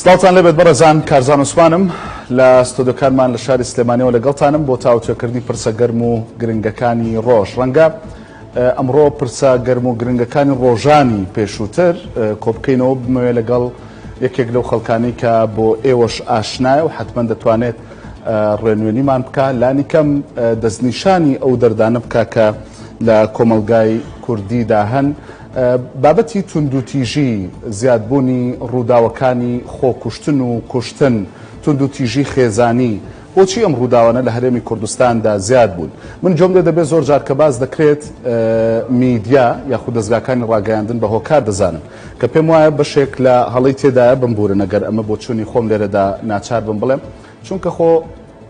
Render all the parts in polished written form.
سڵاوتان لێبێت بەڕێزان کارزان عوسمانم لە ستۆدیۆکانمان لە شاری سلێمانیەوە لەگەڵتانم بۆ تاوتوێکردنی پرسە گەرم و گرنگەکانی ڕۆژ ڕەنگە ئەمڕۆ پرسە گەرم و گرنگەکانی ڕۆژانی پێشووتر کۆبکەینەوە بمەوێ لەگەڵ یەکێک لەو خەڵکانی کە بۆ ئێوەش ئاشنایە و حتمما دەتوانێت ڕێنوێنیمان بکە لانی کەم دەستنیشانی ئەو دەردانە بکە کە لە کۆمەڵگای کوردیدا هەن بابەتی توندوتیژی، زیادبوونی ڕووداوەکانی خۆکوشتن و کوشتن، توندوتیژی خێزانی، بۆچی ئەم ڕووداوانە لە هەرێمی کوردستاندا زیاد بوون؟ من گوێم لێ دەبێت زۆر جار کە باس دەکرێت میدیا یاخود دەزگاکانی ڕاگەیاندن بە هۆکار دەزانن کە پێم وایە بەشێک لە هەڵەی تێدایە بمبورن ئەگەر ئەمە بۆچوونی خۆم لێرەدا ناچار بم بڵێم چونکە خۆ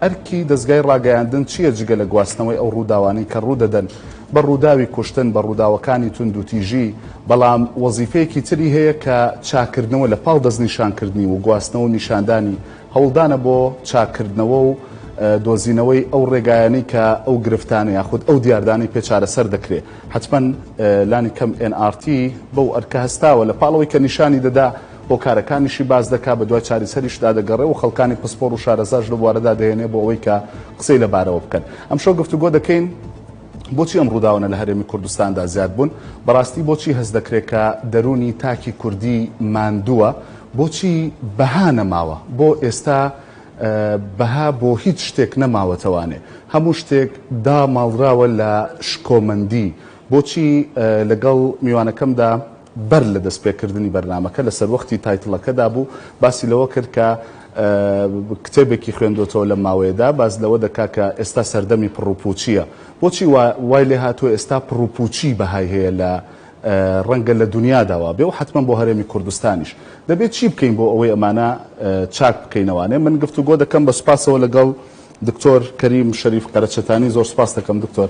ئەرکی دەزگای ڕاگەیاندن چییە جگە لە گواستنەوەی ئەو ڕووداوانەی کە ڕوودەدەن بە ڕووداوی کوشتن، بە ڕووداوەکانی توندوتیژی، بەڵام وەزیفەیەکی تری هەیە کە چاککردنەوە لە پاڵ دەستنیشانکردنی و گواستنەوە و نیشاندانی هەوڵدانە بۆ چاککردنەوە و دۆزینەوەی ئەو ڕێگایانەی کە ئەو گرفتانە یاخود ئەو دیاردانەی پێ چارەسەر دەکرێ. حەتمەن لانی کەم ئێن ئاڕ تی بەو ئەرکە هەستاوە لە پاڵ ئەوەی کە نیشانی دەدا هۆکارەکانیشی باس دەکا، بەدوای چاریسەریشدا دەگەڕێ و خەڵکانی پسپۆڕ و شارەزاش لەو بوارەدا دەهێنێ بۆ ئەوەی کە قسەی لەبارەوە بکەن. ئەمشەو گفتوگۆ دەکەین بۆچی ئەم ڕووداوانە لە هەرێمی کوردستاندا زیاد بوون؟ بەڕاستی بۆچی هەست دەکرێ کە دەروونی تاکی کوردی ماندووە؟ بۆچی بەها نەماوە؟ بۆ ئێستا بەها بۆ هیچ شتێک نەماوەتەوانێ؟ هەموو شتێک داماڵراوە لە شکۆمەندی. بۆچی لەگەڵ میوانەکەمدا بەر لە دەستپێکردنی بەرنامەکە لە سەروەختی title ەکەدا بوو، باسی لەوە کرد کە کتێبێکی خوێندۆتەوە لەم ماوەیەدا باس لەوە دەکا کە ئێستا سەردەمی پڕوپووچییە. بۆچی وا وای لێ هاتووە ئێستا پڕوپووچی بەهای هەیە لە ڕەنگە لە دونیادا وا بێ و حەتمەن بۆ هەرێمی کوردستانیش. دەبێ چی بکەین بۆ ئەوەی ئەمانە چاک بکەینەوانێ؟ من گفتوگۆ دەکەم بە سوپاسەوە لەگەڵ دکتۆر کەریم شەریف قەرەچەتانی. زۆر سوپاست دەکەم دکتۆر.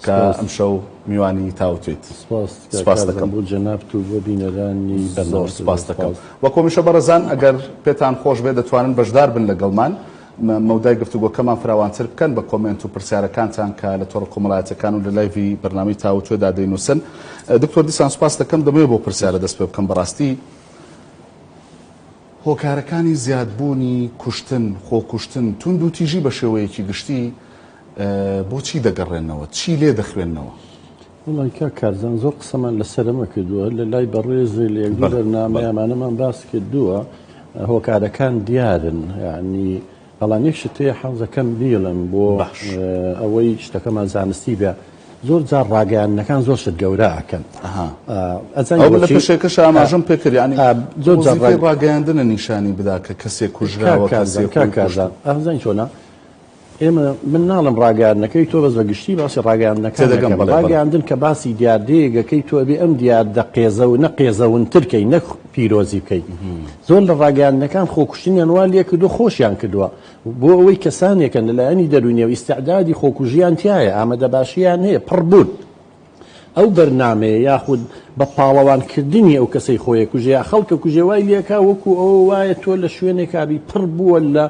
کە ئەمشەو میوانی تاوتوێیت. سپاس سپاس دەکەم بۆ جەنابت و بۆ بینەرانی زۆر سپاس دەکەم. وەک هەمیشە بەڕێزان ئەگەر پێتان خۆش بێت دەتوانن بەشدار بن لەگەڵمان مەودای گفتوگۆکەمان فراوانتر بکەن بە comment و پرسیارەکانتان کە لە تۆڕە کۆمەڵایەتیەکان و لە live ی بەرنامەی تاوتوێدا دەینووسن. دکتۆر دیسان سپاس دەکەم دەمەوێت بۆ پرسیارە دەست پێ بکەم بەڕاستی هۆکارەکانی زیادبوونی کوشتن، خۆکوشتن، توندوتیژی بە شێوەیەکی گشتی بۆچی دەگەڕێنەوە؟ چی لێ دەخوێننەوە؟ وەڵای کاک کارزان زۆر قسەمان لەسەر ئەمە کردووە لە لای بەڕێزێ لە یەک دوو بەرنامەی ئەمانەمان باس کردووە هۆکارەکان دیارن یعنی بەڵام یەک شت هەیە حەزەکەم بیڵێم بۆ ئەوەی شتەکەمان زانستی بێ زۆر جار ڕاگەیاندنەکان زۆر شت گەورە ئەکەن ئەزانی ئەو لە پێشەکەش ئاماژەم پێ کرد یعنی زۆر جار ڕاگەیاندنە نیشانی بدا کە کەسێک کوژراوە کەسێک کارزان ئەزانی چۆنە ئێمە من ناڵێم ڕاگەیاندنەکەی تۆ بەس بە گشتی باسی ڕاگەیاندنەکان تێدەگەم دەکەم بەڵێ بەڵێ. ڕاگەیاندن کە باسی دیاردەیەک ئەکەی تۆ ئەبێ ئەم دیاردە قێزەونە قێزەونتر کەی نەک پیرۆزی بکەی زۆر لە ڕاگەیاندنەکان خۆکوشتنیان وا لێکردووە خۆشیان کردووە بۆ ئەوەی کەسانێکن لە لایەنی دەروونیەوە ئیستعدادی خۆکوژیان تیایە ئامادەباشیان هەیە پڕ بوون ئەو بەرنامەیە یاخود بە پاڵەوان کردنی ئەو کەسەی خۆی ئەکوژێ یا خەڵک ئەکوژێ وای لێکا وەکو ئەوە وایە تۆ لە شوێنێکا بی پڕ بووە لە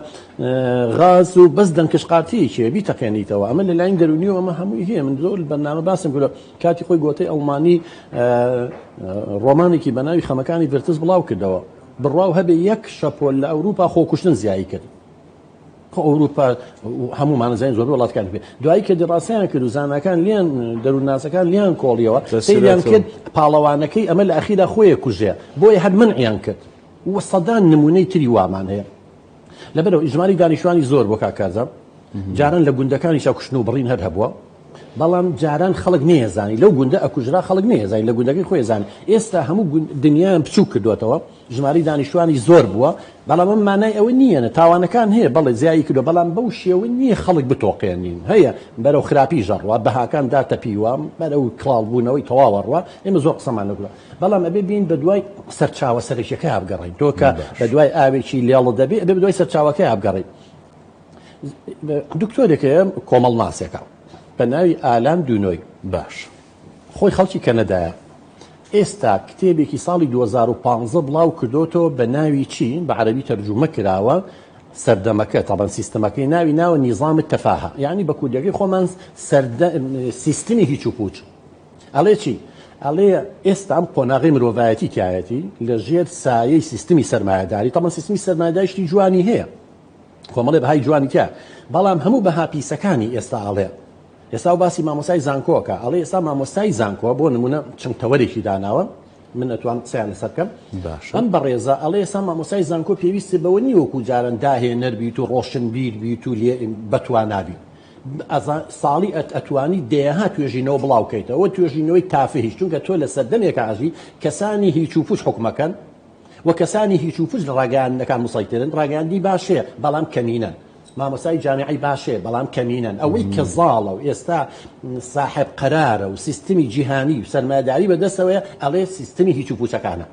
غاز و بەس دەنکش قارتیەکی هەیە بیتەقێنیتەوە ئەمە لە لاین دەرونیەوە ئەمە هەمووی هەیە من زۆر بەرنامە باسم کردوە کاتی خۆی گۆتەی ئەڵمانی ڕۆمانێکی بە ناوی خەمەکانی ڤرتس بڵاو کردەوە بڕواو هەبێ یەک شەپۆل لە ئەوروپا خۆکوشتن زیایی کرد خۆ ئەوروپا هەموومان زانین زۆربەی وڵاتەکان پێ دوایی کە دیڕاسەیان کرد و زاناکان لیان دەروونناسەکان لیان کۆڵیەوە سەیریان کرد پاڵەوانەکەی ئەمە لە ئەخیرا خۆیە کوژێ بۆیە هەر منعیان کرد و سەدان نمونەی تری وامان هەیە لەبەرەوە ژماری دانیشتوانی زۆر بۆ کاک کارزان جاران لە گوندەکانیشا کوشتن و بڕین هەر هەبووە بەڵام جاران خەڵک نەیەزانی لەو گوندە ئەکوژرا خەڵک نەیەزانی لە گوندەکەی خۆی زانی ئێستا هەموو دنیایان بچووک کردوێتەوە ژمارەی دانیشتوانی زۆر بووە، بەڵام ئەمە مانای ئەوە نییە نە تاوانەکان هەیە بەڵێ زیایی کردووە، بەڵام بەو شێوە نییە خەڵک بتۆقێنین، هەیە بەرەو خراپیش ئەڕوا، بەهاکان داتەپیوە، بەرەو کڵاڵبوونەوەی تەواو ئەڕوا، ئێمە زۆر قسەمان نەکردووە، بەڵام ئەبێ بین بەدوای سەرچاوە سەرەکیەکەیا بگەڕێین، تۆ کە بەدوای ئاوێکی لێڵ دەبی ئەبێ بەدوای سەرچاوەکەیا بگەڕێی. دکتۆرێک هەیە کۆمەڵناسێکە بە ناوی ئالان دونۆی، باش. خۆی خەڵکی کەنەدایە ئێستا کتێبێکی ساڵی 2015 بڵاو کردۆتەوە بە ناوی چی بە عەرەبی تەرجومە کراوە سەردەمەکە تەبەن سیستەمەکەی ناوی ناوە نیزام تەفاهە یعنی بە کوردیەکەی خۆمان سەردە سیستمی هیچ و پوچ ئەڵێ چی؟ ئەڵێ ئێستا ئەم قۆناغەی مرۆڤایەتی تیایەتی لە ژێر سایەی سیستمی سەرمایەداری، تەبعەن سیستمی سەرمایەداری شتی جوانی هەیە، کۆمەڵێ بەهای جوانی تیا، بەڵام هەموو بەها پیسەکانی ئێستا ئەڵێ ئێستا و باسی مامۆستای زانکۆکە ئەڵێ ئێستا مامۆستای زانکۆ بۆ نمونە چەند تەوەرێکی داناوە من ئەتوان قسەیان لەسەر بکەم ئەم بەڕێزە ئەڵێ ئێستا مامۆستای زانکۆ پێویستی بەوە نییە وەکو جاران داهێنەر بیت و ڕۆشنبیر بیت و لێ بەتوانا بیت ساڵی ئەتوانی دەیەها توێژینەوە بڵاو کەیتەوە توێژینەوەی تافهیش چونکە تۆ لە سەردەمێکا ئەژی کەسانی هیچ و پوچ حوکمەکەن و کەسانی هیچ و پوچ لە ڕاگەیاندنەکان مسەیترن ڕاگەیاندنی باش هەیە بەڵام کەمینەن مامۆستای جامیعەی باش هەیە بەڵام کەمینەن ئەوەی کە زاڵە و ئێستا ساحێب قەرارە و سیستمی جیهانی و سەرمایەداری بەدەستەوەیە ئەڵێ سیستمی هیچ و پوچەکانە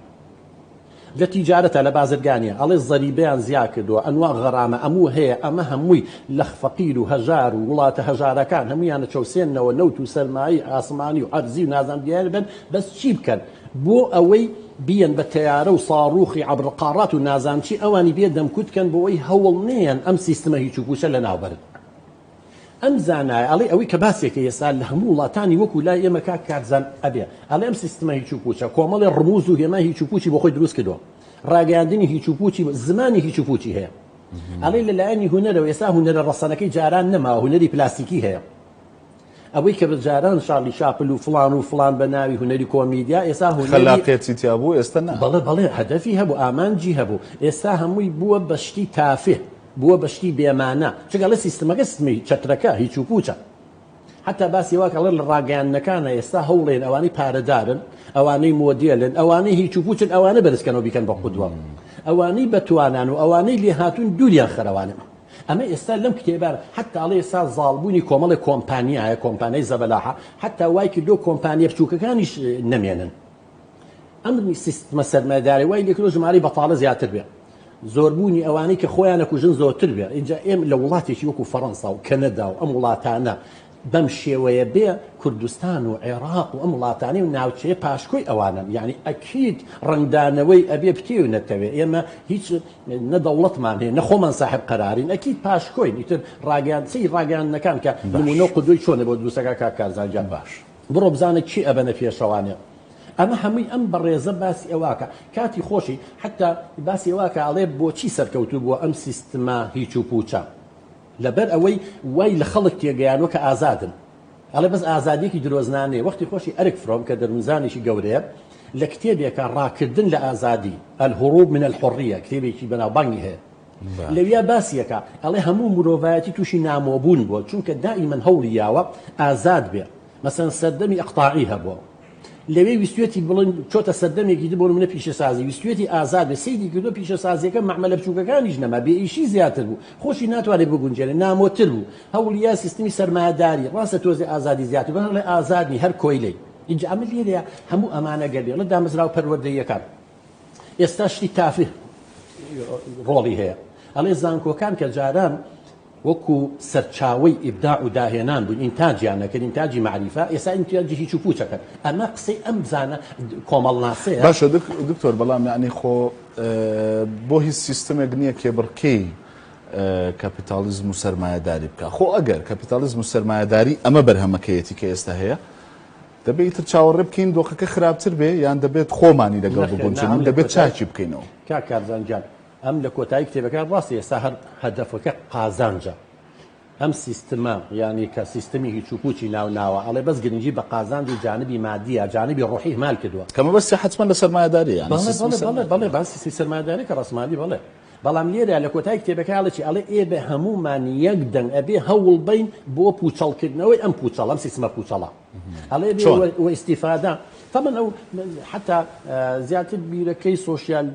لە تیجارەتا لە بازرگانیا ئەڵێ زەریبەیان زیا کردوە ئەنوا غەرامە ئەموو هەیە ئەمە هەمووی لە فەقیر و هەژار و وڵاتە هەژارەکان هەموویان ئەچەوسێننەوە نەوت و سەرمایەی ئاسمانی و عەرزی و نازانم دیار بن بەس چی بکەن بۆ ئەوەی بیەن بە تەیارە و ساڕوخی عەبر قاڕات و نازانم چی ئەوانی بێ دەمکوت کەن بۆ ئەوەی هەوڵ نەیەن ئەم سیستمە هیچ و پوچە لەناو بەرن. ئەم زانایە ئەڵێ ئەوەی کە باسێکە ئێستا لە هەموو وڵاتانی وەکو لای ئێمە کاک کارزان ئەبێ ئەڵێ ئەم سیستمە هیچ و پوچە کۆمەڵێ ڕموز و هێمای هیچ و پوچی بۆ خۆی دروست کردووە ڕاگەیاندنی هیچ و پوچی زمانی هیچ و پوچی هەیە ئەڵێ لە لایەنی هونەرەوە ئێستا هونەرە ڕەسەنەکەی جاران نەماوە هونەری پلاستیکی هەیە ئەوەی کە بە جاران شارلی شاپل و فڵان و فڵان بە ناوی هونەری کۆمیدیا ئێستا هونەری خەلاقیەتی تیا بوو ئێستا نا. بەڵێ بەڵێ هەدەفی هەبوو ئامانجی هەبوو ئێستا هەمووی بووە بە شتی تافه بووە بە شتی بێمانا چونکە ئەڵێ سیستمەکە سیستمی چەترەکە هیچ و پوچە حتا باسی واکە ئەڵێ لە ڕاگەیاندنەکانە ئێستا هەوڵێن ئەوانەی پارەدارن ئەوانەی مۆدێلن ئەوانەی هیچ و پوچن ئەوانە بەرزکەنەوە بیکەن بە قودوە ئەوانەی بەتوانان و ئەوانەی لێهاتوون دووریان خەرەوانە ئەمە ئێستا لەم کتێبە حەتا ئەڵێ ئێستا زاڵبوونی کۆمەڵێک کۆمپانیایە، کۆمپانیای زەبەلاحە، حەتا وای کردووە کۆمپانیە بچووکەکانیش نەمێنن. ئەم سیستمە سەرمایەداری وای لێکردووە ژمارەی بەتاڵە زیاتر بێ. زۆربوونی ئەوانەی کە خۆیان ئەکوژن زۆرتر بێ. ئینجا ئێمە لە وڵاتێکی وەکو فەڕەنسا و کەنەدا و ئەم وڵاتانە بەم شێوەیە بێ کوردستان و عێراق و ئەم وڵاتانەی و ناوچەیە پاشکۆی ئەوانەن یانی ئەکید ڕەنگدانەوەی ئەبێ بتێ و نەتەوێ ئێمە هیچ نە دەوڵەتمان هەیە نە خۆمان ساحب قەرارین ئەکید پاشکۆین ئیتر ڕاگەیان سەیر ڕاگەیاندنەکان کە نمونە و قودوەی چۆنە بۆ دروستەکە کاک کارزان گیان باش بڕۆ بزانە کێ ئەبەنە پێشەوانێ ئەمە هەمووی ئەم بەڕێزە باسی ئەواکە کاتی خۆشی حتا باسی ئەواکە ئەڵێ بۆچی سەرکەوتوو بووە ئەم سیستمە هیچ و پوچە لەبەر ئەوەی وای لە خەڵک تێگەیانوە کە ئازادن. ئەڵێ بەس ئازادیەکی درۆزنانەیە. وەختی خۆشی ئەرک فرۆم کە دەروونزانێکی گەورەیە لە کتێبێکا ڕاکردن لە ئازادی، الهروب من الحریە، کتێبێکی بەناوبانگی هەیە. لەویا باسی ئەکا ئەڵێ هەموو مرۆڤایەتی تووشی نامۆبوون بووە چونکە دائیمەن هەوڵی یاوە ئازاد بێ. مەسەلەن سەردەمی ئیقتاعی هەبووە. لەوێ ویستویەتی بڵێن چۆتە سەردەمێکی تر بۆ نمونە پیشەسازی ویستویەتی ئازاد بێت سەیری کردووە پیشەسازیەکە مەعمەلە بچوکەکانیش نەما بێ ئیشی زیاتر بوو خۆشی ناتوانێت بگونجێنێ نامۆتر بوو هەوڵیا سیستمی سەرمایەداری ڕاستە تۆزێ ئازادی زیاتر بەڵام ئەڵێ ئازاد نی هەر کۆیلەی ئینجا ئەمە لێرەیە هەموو ئەمانە گەر بێ ئەڵێ دامەزراوە پەروەردەییەکان ئێستا شتی تافه ڕۆڵی هەیە ئەڵێ زانکۆکان کە جاران وەکو سەرچاوەی ئیبداع و داهێنان بوون ئینتاجیان نەکرد ئینتاجی مەعریفە ئێستا ئینتاجی هیچ و پوچ ئەکەن ئەمە قسەی ئەم زانا کۆمەڵناسەیە. باشە دکتۆر بەڵام یانی خۆ بۆ هیچ سیستمێک نییە کێبڕکێی کەپیتاڵیزم و سەرمایەداری بکا خۆ ئەگەر کەپیتاڵیزم و سەرمایەداری ئەمە بەرهەمەکەیەتی کە ئێستا هەیە دەبێت ئیتر چاوەڕێ بکەین دۆخەکە خراپتر بێ یان دەبێت خۆمانی لەگەڵ بگونجێنین دەبێت چاکی بکەینەوە؟ کاک کارزان گیان ئەم لە کۆتایی کتێبەکە ڕاستە ئێستا هەر هەدەفەکە قازانجە ئەم سیستمە یانی کە سیستمی هیچ و پوچی ناو ناوە ئەڵێ بەس گرنگی بە قازانج و جانبی مادیە جانبی ڕۆحی ئیهمال کردووە. کە مەبەستی حەتمەن لە سەرمایەداریە یانی بەڵێ بەڵێ بەڵێ بەڵێ باسی سیستمی سەرمایەداری کە ڕەسمالی بەڵێ بەڵام لێرە لە کۆتایی کتێبەکە ئەڵێ چی ئەڵێ ئێ بە هەموومان یەک دەنگ ئەبێ هەوڵ بەین بۆ پوچەڵکردنەوەی ئەم پوچەڵ ئەم سیستمە پوچەڵە. ئەڵێ بێ و ئیستیفادە تەبەن ئەو حتا زیاتر بیرەکەی سۆسیال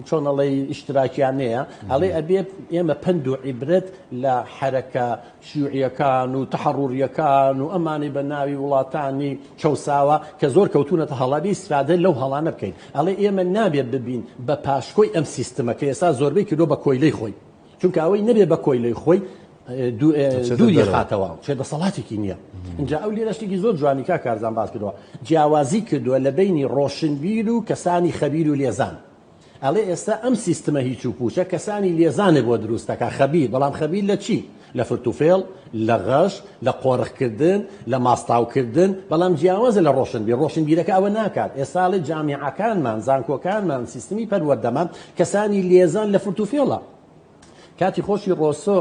چۆن ئەڵێ ئیشتراکیانەیە ئەڵێ ئەبێ ئێمە پەند و عیبرەت لە حەرەکە شیوعیەکان و تەحڕوریەکان و ئەمانەی بە ناوی وڵاتانی چەوساوە کە زۆر کەوتونەتە هەڵە بێ ئیستفادە لەو هەڵانە بکەین ئەڵێ ئێمە نابێت ببین بە پاشکۆی ئەم سیستمە کە ئێستا زۆربەی کردووە بە کۆیلەی خۆی چونکە ئەوەی نەبێ بە کۆیلەی خۆی دووری خاتەوە چێ دەسەڵاتێکی نییە اینجا ئەو لێرە شتێکی زۆر جوانی کا کارزان باس کردووە جیاوازی کردووە لە بینی ڕۆشنبیر و کەسانی خەبیر و لێزان ئەڵێ ئێستا ئەم سیستمە هیچ و پوچە کەسانی لێزانێ بۆ دروستەکە خەبیر بەڵام خەبیر لە چی؟ لە فرتوفێڵ، لە غەش، لە قۆرخکردن، لە ماستاوکردن، بەڵام جیاوازە لە ڕۆشنبیر، ڕۆشنبیرەکە ئەوە ناکات، ئێستا ئەڵێ جامیعەکانمان، زانکۆکانمان، سیستمی پەروەردەمان کەسانی لێزان لە فرتوفێڵە. کاتی خۆشی ڕۆسۆ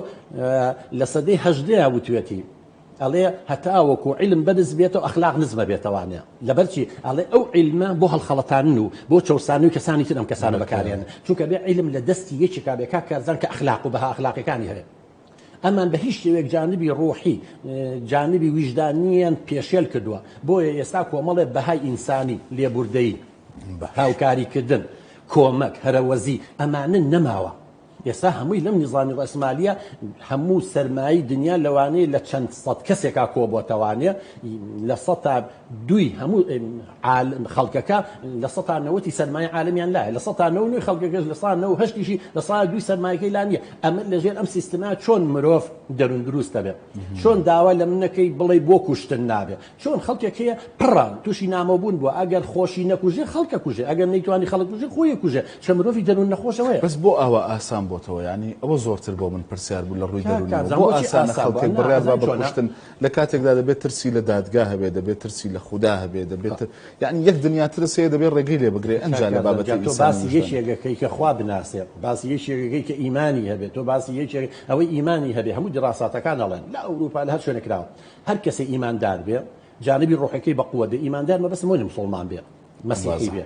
لە سەدەی هەژدەیا وتوێتی، ئەڵێ هەتاوەکو عیلم بەرز بێتەوە ئەخلاق نزمە بێتەوانێ لەبەرچی ئەڵێ ئەو عیلمە بۆ هەڵخەڵەتانن و بۆ چەوسانەوەی کەسانی تر ئەم کەسانە بەکارێن چونکە بێ عیلم لە دەستی یەکێکا بێ کاک کارزان کە ئەخلاق و بەها ئەخلاقیەکانی هەبێ ئەمان بە هیچ شێوەیەک جانبی ڕۆحی جانبی ویژدانیان پێشێل کردووە بۆیە ئێستا کۆمەڵێ بەهای ئینسانی لێبوردەیی هاوکاریکردن کۆمەک هەرەوەزی ئەمانە نەماوە ئێستا هەمووی لەم نیزامی ڕەئسمالیە هەموو سەرمایەی دنیا لەوانەیە لە چەند سەد کەسێکا کۆبۆتەوانێ لە سەتا دووی هەموو خەڵکەکە لە سەتا نەوەتی سەرمایە عالمیان لایە لە سەتا نەوە نوێی خەڵکەکەش لە سا نەوە هەشتیشی لە سا دووی سەرمایەکەی لا نییە ئەمە لەژێر ئەم سیستمە چۆن مرۆڤ دەروون دروست دەبێت چۆن داوا لە منەکەی بڵێ بۆ کوشتن نابێت چۆن خەڵکێک هەیە پڕە تووشی نامۆبوون بووە ئەگەر خۆشی نەکوژێ خەڵک ئەکوژێ ئەگەر نەیتوانی خەڵک بکوژێ خۆی ئەکوژێ چە مرۆڤی دەروون نەخۆش ئەوەیە. بەس بۆ ئاوا ئاسان بۆتەوە یانی ئەوە زۆرتر بۆ من پرسیار بوو لە ڕووی کاک دەروونیەوە کارزان بۆ بۆچی ئاسانە ئاسان بووە خەڵکێک نا بڕیار با ئەزانی بە چۆنە؟ کوشتن لە کاتێکدا دەبێت ترسی لە دادگا هەبێ دەبێت ترسی لە خودا هەبێ دەبێت تر یانی یەک دنیا ترس هەیە دەبێت ڕێگەی لێ بگرێ کاک ئەنجا لە کارزان بابەتی گیان تۆ ئینسانی باسی ویژدانی. یەکێک ئەکەی کە خوا بناسێ باسی یەکێک ئەکەی کە ئیمانی هەبێ تۆ باسی یەکێک ئەوەی ئیمانی هەبێ هەموو دیراساتەکان ئەڵێن لە ئەوروپا لە هەر شوێنێک کراوە هەر کەسێ ئیماندار بێ جانبی ڕۆحەکەی بە قوت بێ ئیماندار مەبەستم ئەوە نیە موسڵمان بێ مەسیحی بێ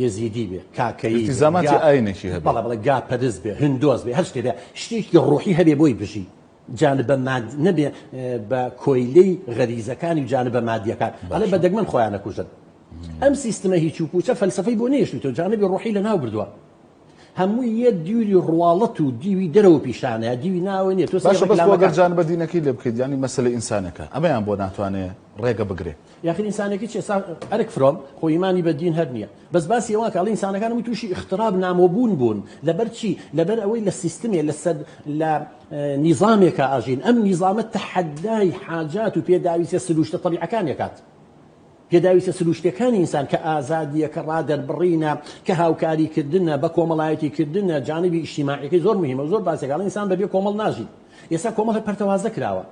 یەزیدی بێ کاکەیی بێ ئیلتیزاماتی ئاینێکی هەبێ بەڵێ بەڵێ گا پەرست بێ هندۆس بێ هەر شتێ بێ شتێکی ڕۆحی هەبێ بۆی بژی جانبە ماد نەبێ بە کۆیلەی غەریزەکانی و جانبە مادیەکان ئەڵێ بە دەگمەن خۆیان ئەکوژن ئەم سیستمە هیچ و پوچە فەلسەفەی بۆ نەیشتوویتەوە جانبی ڕۆحی لەناو بردووە هەمووی یە دیوی ڕواڵەت و دیوی دەرەوە پیشانەیە دیوی ناوە نیە تۆ سەیری باشە بەس بۆ گەر ڕیکلامەکان. جانبە دینەکەی لێ بکەیت یانی مەسەلەی ئینسانەکە ئەمەیان بۆ ناتوانێ ڕێگە بگرێ. یاخر ئینسانێکی چیە سا ئەرک فرۆم خۆ ئیمانی بە دین هەر نیە بەس باسی ئەوە کە ئەڵێ ئینسانەکان هەمووی تووشی ئیختراب نامۆبوون بوون لەبەر چی لەبەر ئەوەی لە سیستمێ لەسەر لە نیزامێکا ئەژین ئەم نیزامە تەحەدای حاجات و پێداویستیە سروشتە تەبیعەکانی ئەکات. پێداویستە سروشتیەکانی ئینسان کە ئازادیە، کە ڕادەربڕینە، کە هاوکاریکردنە، بە کۆمەڵایەتی کردنە، جانبی ئیجتیماعیەکەی زۆر موهیمە و زۆر باسێکە ئەڵێن ئینسان بەبێ کۆمەڵ ناژی. ئێستا کۆمەڵ هەر پەرتەوازە کراوە.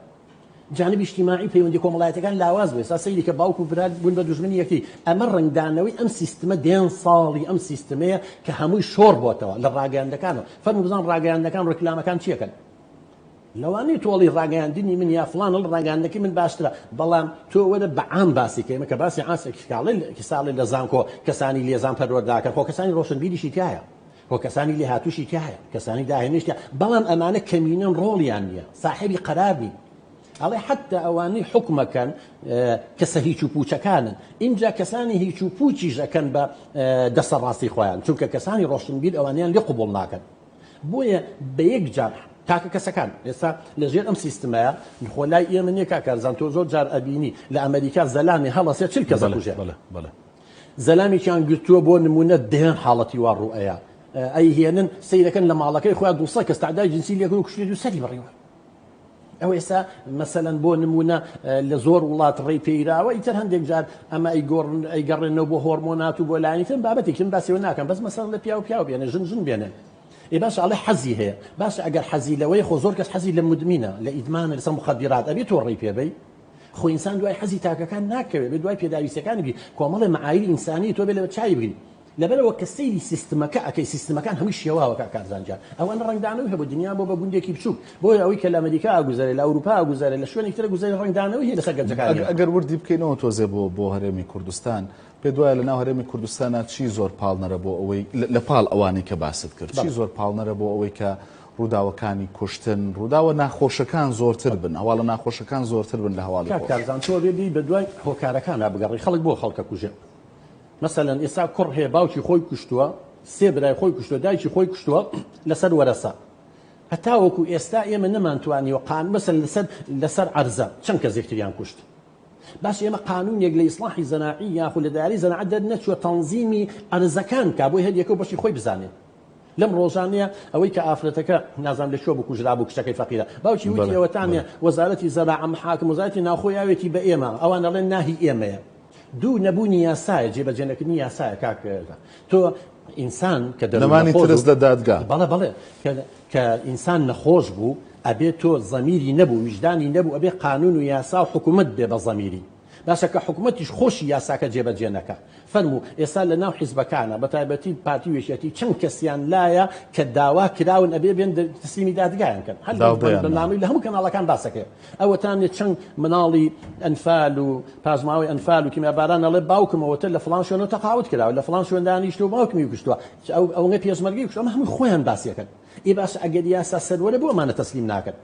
جانبی ئیجتیماعی و پەیوەندی کۆمەڵایەتیەکان لاواز بووە. ئێستا سەیری کە باوک و برا بوون بە دوژمنی یەکتری. ئەمە ڕەنگدانەوەی ئەم سیستمە دەیان ساڵی ئەم سیستمەیە کە هەمووی شۆڕ بۆتەوە لە ڕاگەیاندەکانەوە. فەرموو بزان ڕاگەیاندەکان ڕیکلامەکان چی ئەکەن؟ لەوانەیە تۆ ئەڵێی ڕاگەیاندنی من یا فڵان ئەڵێ ڕاگەیاندنەکەی من باشترە بەڵام تۆ وەرە بە عام باسی کە ئێمە کە باسی عام کەساڵێ لە زانکۆ کەسانی لێزان پەروەرداکەن خۆ کەسانی ڕۆشنبیریشی تایە خۆ کەسانی لێهاتووشی تایە کەسانی داهێنەریش تایە بەڵام ئەمانە کەمینەن ڕۆڵیان نییە ساحێبی قەرار نین ئەڵێ حەتتا ئەوانەی حوکمەکەن کەسە هیچ و پوچەکانن ئینجا کەسانی هیچ و پوچیش ئەکەن بە دەستە ڕاستی خۆیان چونکە کەسانی ڕۆشنبیر ئەوانیان لێ قبوڵ ناکەن بۆیە بە یەک جار تاکە کەسەکان ئێستا لە ژێر ئەم سیستمەیە خۆ لای ئێمە نییە کاک کارزان تۆ زۆر جار ئەبینی لە ئەمریکا زەلامێ هەڵەسێ 40 کەس ئەکوژێ زەلامێکیان گرتووە بۆ نمونە دەیان حاڵەتی وا ڕوو ئەیا ئەیهێنن سەیرەکەن لە ماڵەکەی خۆیان 200 کەس تەعدای جنسی لێکردن و کوشتێتی و سەری بڕیوە ئەو ئێستا مەسەلەن بۆ نمونە لە زۆر وڵات ڕێی پێیراوە ئیتر هەندێک جار ئەمە ئەیگۆڕن ئەیگەڕێنەوە بۆ هۆرمۆنات و بۆ لایەنی تر بابەتێکی من باسیەوە ناکەم بەس مەسەلەن لە پیاو پیاو بێنێ ژن ژن بێنێ ئێ باشە ئەڵێ حەزی هەیە باشە ئەگەر حەزی لەوەی خۆ زۆر کەس حەزی لە مدمینە لە ئیدمانە لەسەر مخدرات ئەبێ تۆ ڕێی پێ بەی خۆ ئینسان دوای حەزی تاکەکان ناکەوێ بێ دوای پێداویستەکانی بی کۆمەڵێ معایری ئینسانی تۆ بێ لە چاوی بگری لەبەرئەوە کە سەیری سیستمەکە ئەکەی سیستمەکان هەمووی شێواوە کاک کارزان گیان ئەوانە ڕەنگدانەوەی هەبوو دنیا بۆ بە گوندێکی بچووک بۆیە ئەوەی کە لە ئەمریکا ئەگوزەرێ لە ئەوروپا ئەگوزەرێ لە شوێنێکی تر ئەگوزەرێ ڕەنگدانەوەی هەیە لەسەر گەنجەکانی ئێمە. ئەگەر وردی بکەینەوە تۆزێ بۆ بۆ هەرێمی کوردستان پێت وایە لەناو هەرێمی کوردستانا چی زۆر پاڵنەرە بۆ ئەوەی لە پاڵ ئەوانەی کە باست کرد چی زۆر پاڵنەرە بۆ ئەوەی کە ڕووداوەکانی کوشتن ڕووداوە ناخۆشەکان زۆرتر بن هەواڵە ناخۆشەکان زۆرتر بن لە هەواڵی کاک خۆش؟ کارزان تۆ ئەبێ بێی بەدوای هۆکارەکانا بگەڕێی خەڵک بۆ خەڵک ئەکوژێ؟ مەسەلەن ئێستا کوڕ هەیە باوکی خۆی کوشتووە سێ برای خۆی کوشتووە دایکی خۆی کوشتووە لەسەر وەرەسە هەتاوەکو ئێستا ئێمە نەمانتوانیوە قان مەسەل لەسەر لەسەر عەرزە چەند کەس یەکتریان کوشت باش ئێمە قانونێک لە ئیسلاحی زەراعی یاخود لە دایرەی زەراعەت دەرنەچووە تەنزیمی ئەرزەکان کا بۆی هەر یەکە و بەشی خۆی بزانێت لەم ڕۆژانەیە ئەوەی کە ئافرەتەکە نازانم لە کوێ بوو کوژرابوو کچەکەی فەقیرە باوکی وتی ئەوەتانێ وەزارەتی زەراعە محاکم وەزارەتی ناوخۆ یاوێتی بە ئێمە ئەوان ئەڵێن ناهی ئێمەیە دوو نەبوونی یاسایە جێبەجێنەکردنی یاسایە کاک تۆ ئینسان کە نەمانی ترس لە دادگا بەڵێ بەڵێ کە ئینسان نەخۆش بوو. ئەبێ تۆ زەمیری نەبوو ویژدانی نەبوو ئەبێ قانون و یاسا و حکومەت بێ بە زەمیری. باشە کە حکومەتیش خۆشی یاساکە جێبەجێ نەکا. فەرموو ئێستا لە ناو حیزبەکانا بە تایبەتی پارتی و یەکێتی چەند کەسیان لایە کە داوا کراون ئەبێ بێن تەسلیمی دادگایان کەن. هەر لە بەرنامەی لە هەموو کەناڵەکان باسەکەی. ئەوەتانێ چەند مناڵی ئەنفال و پاشماوەی ئەنفال و کیمیاباران ئەڵێ باوکم ئەوەتە لە فڵان شوێنەوە تەقاوت کراوە لە فڵان شوێن دانیشتووە باوکمی کوشتووە ئەو ئەوەنە پێشمەرگەی کوشتووە ئەمە هەمووی خۆیان باسیەکەن. ئێ باشە ئەگەر یاسا سەروەرە بۆ ئەمانە تەسلیم ناکەن؟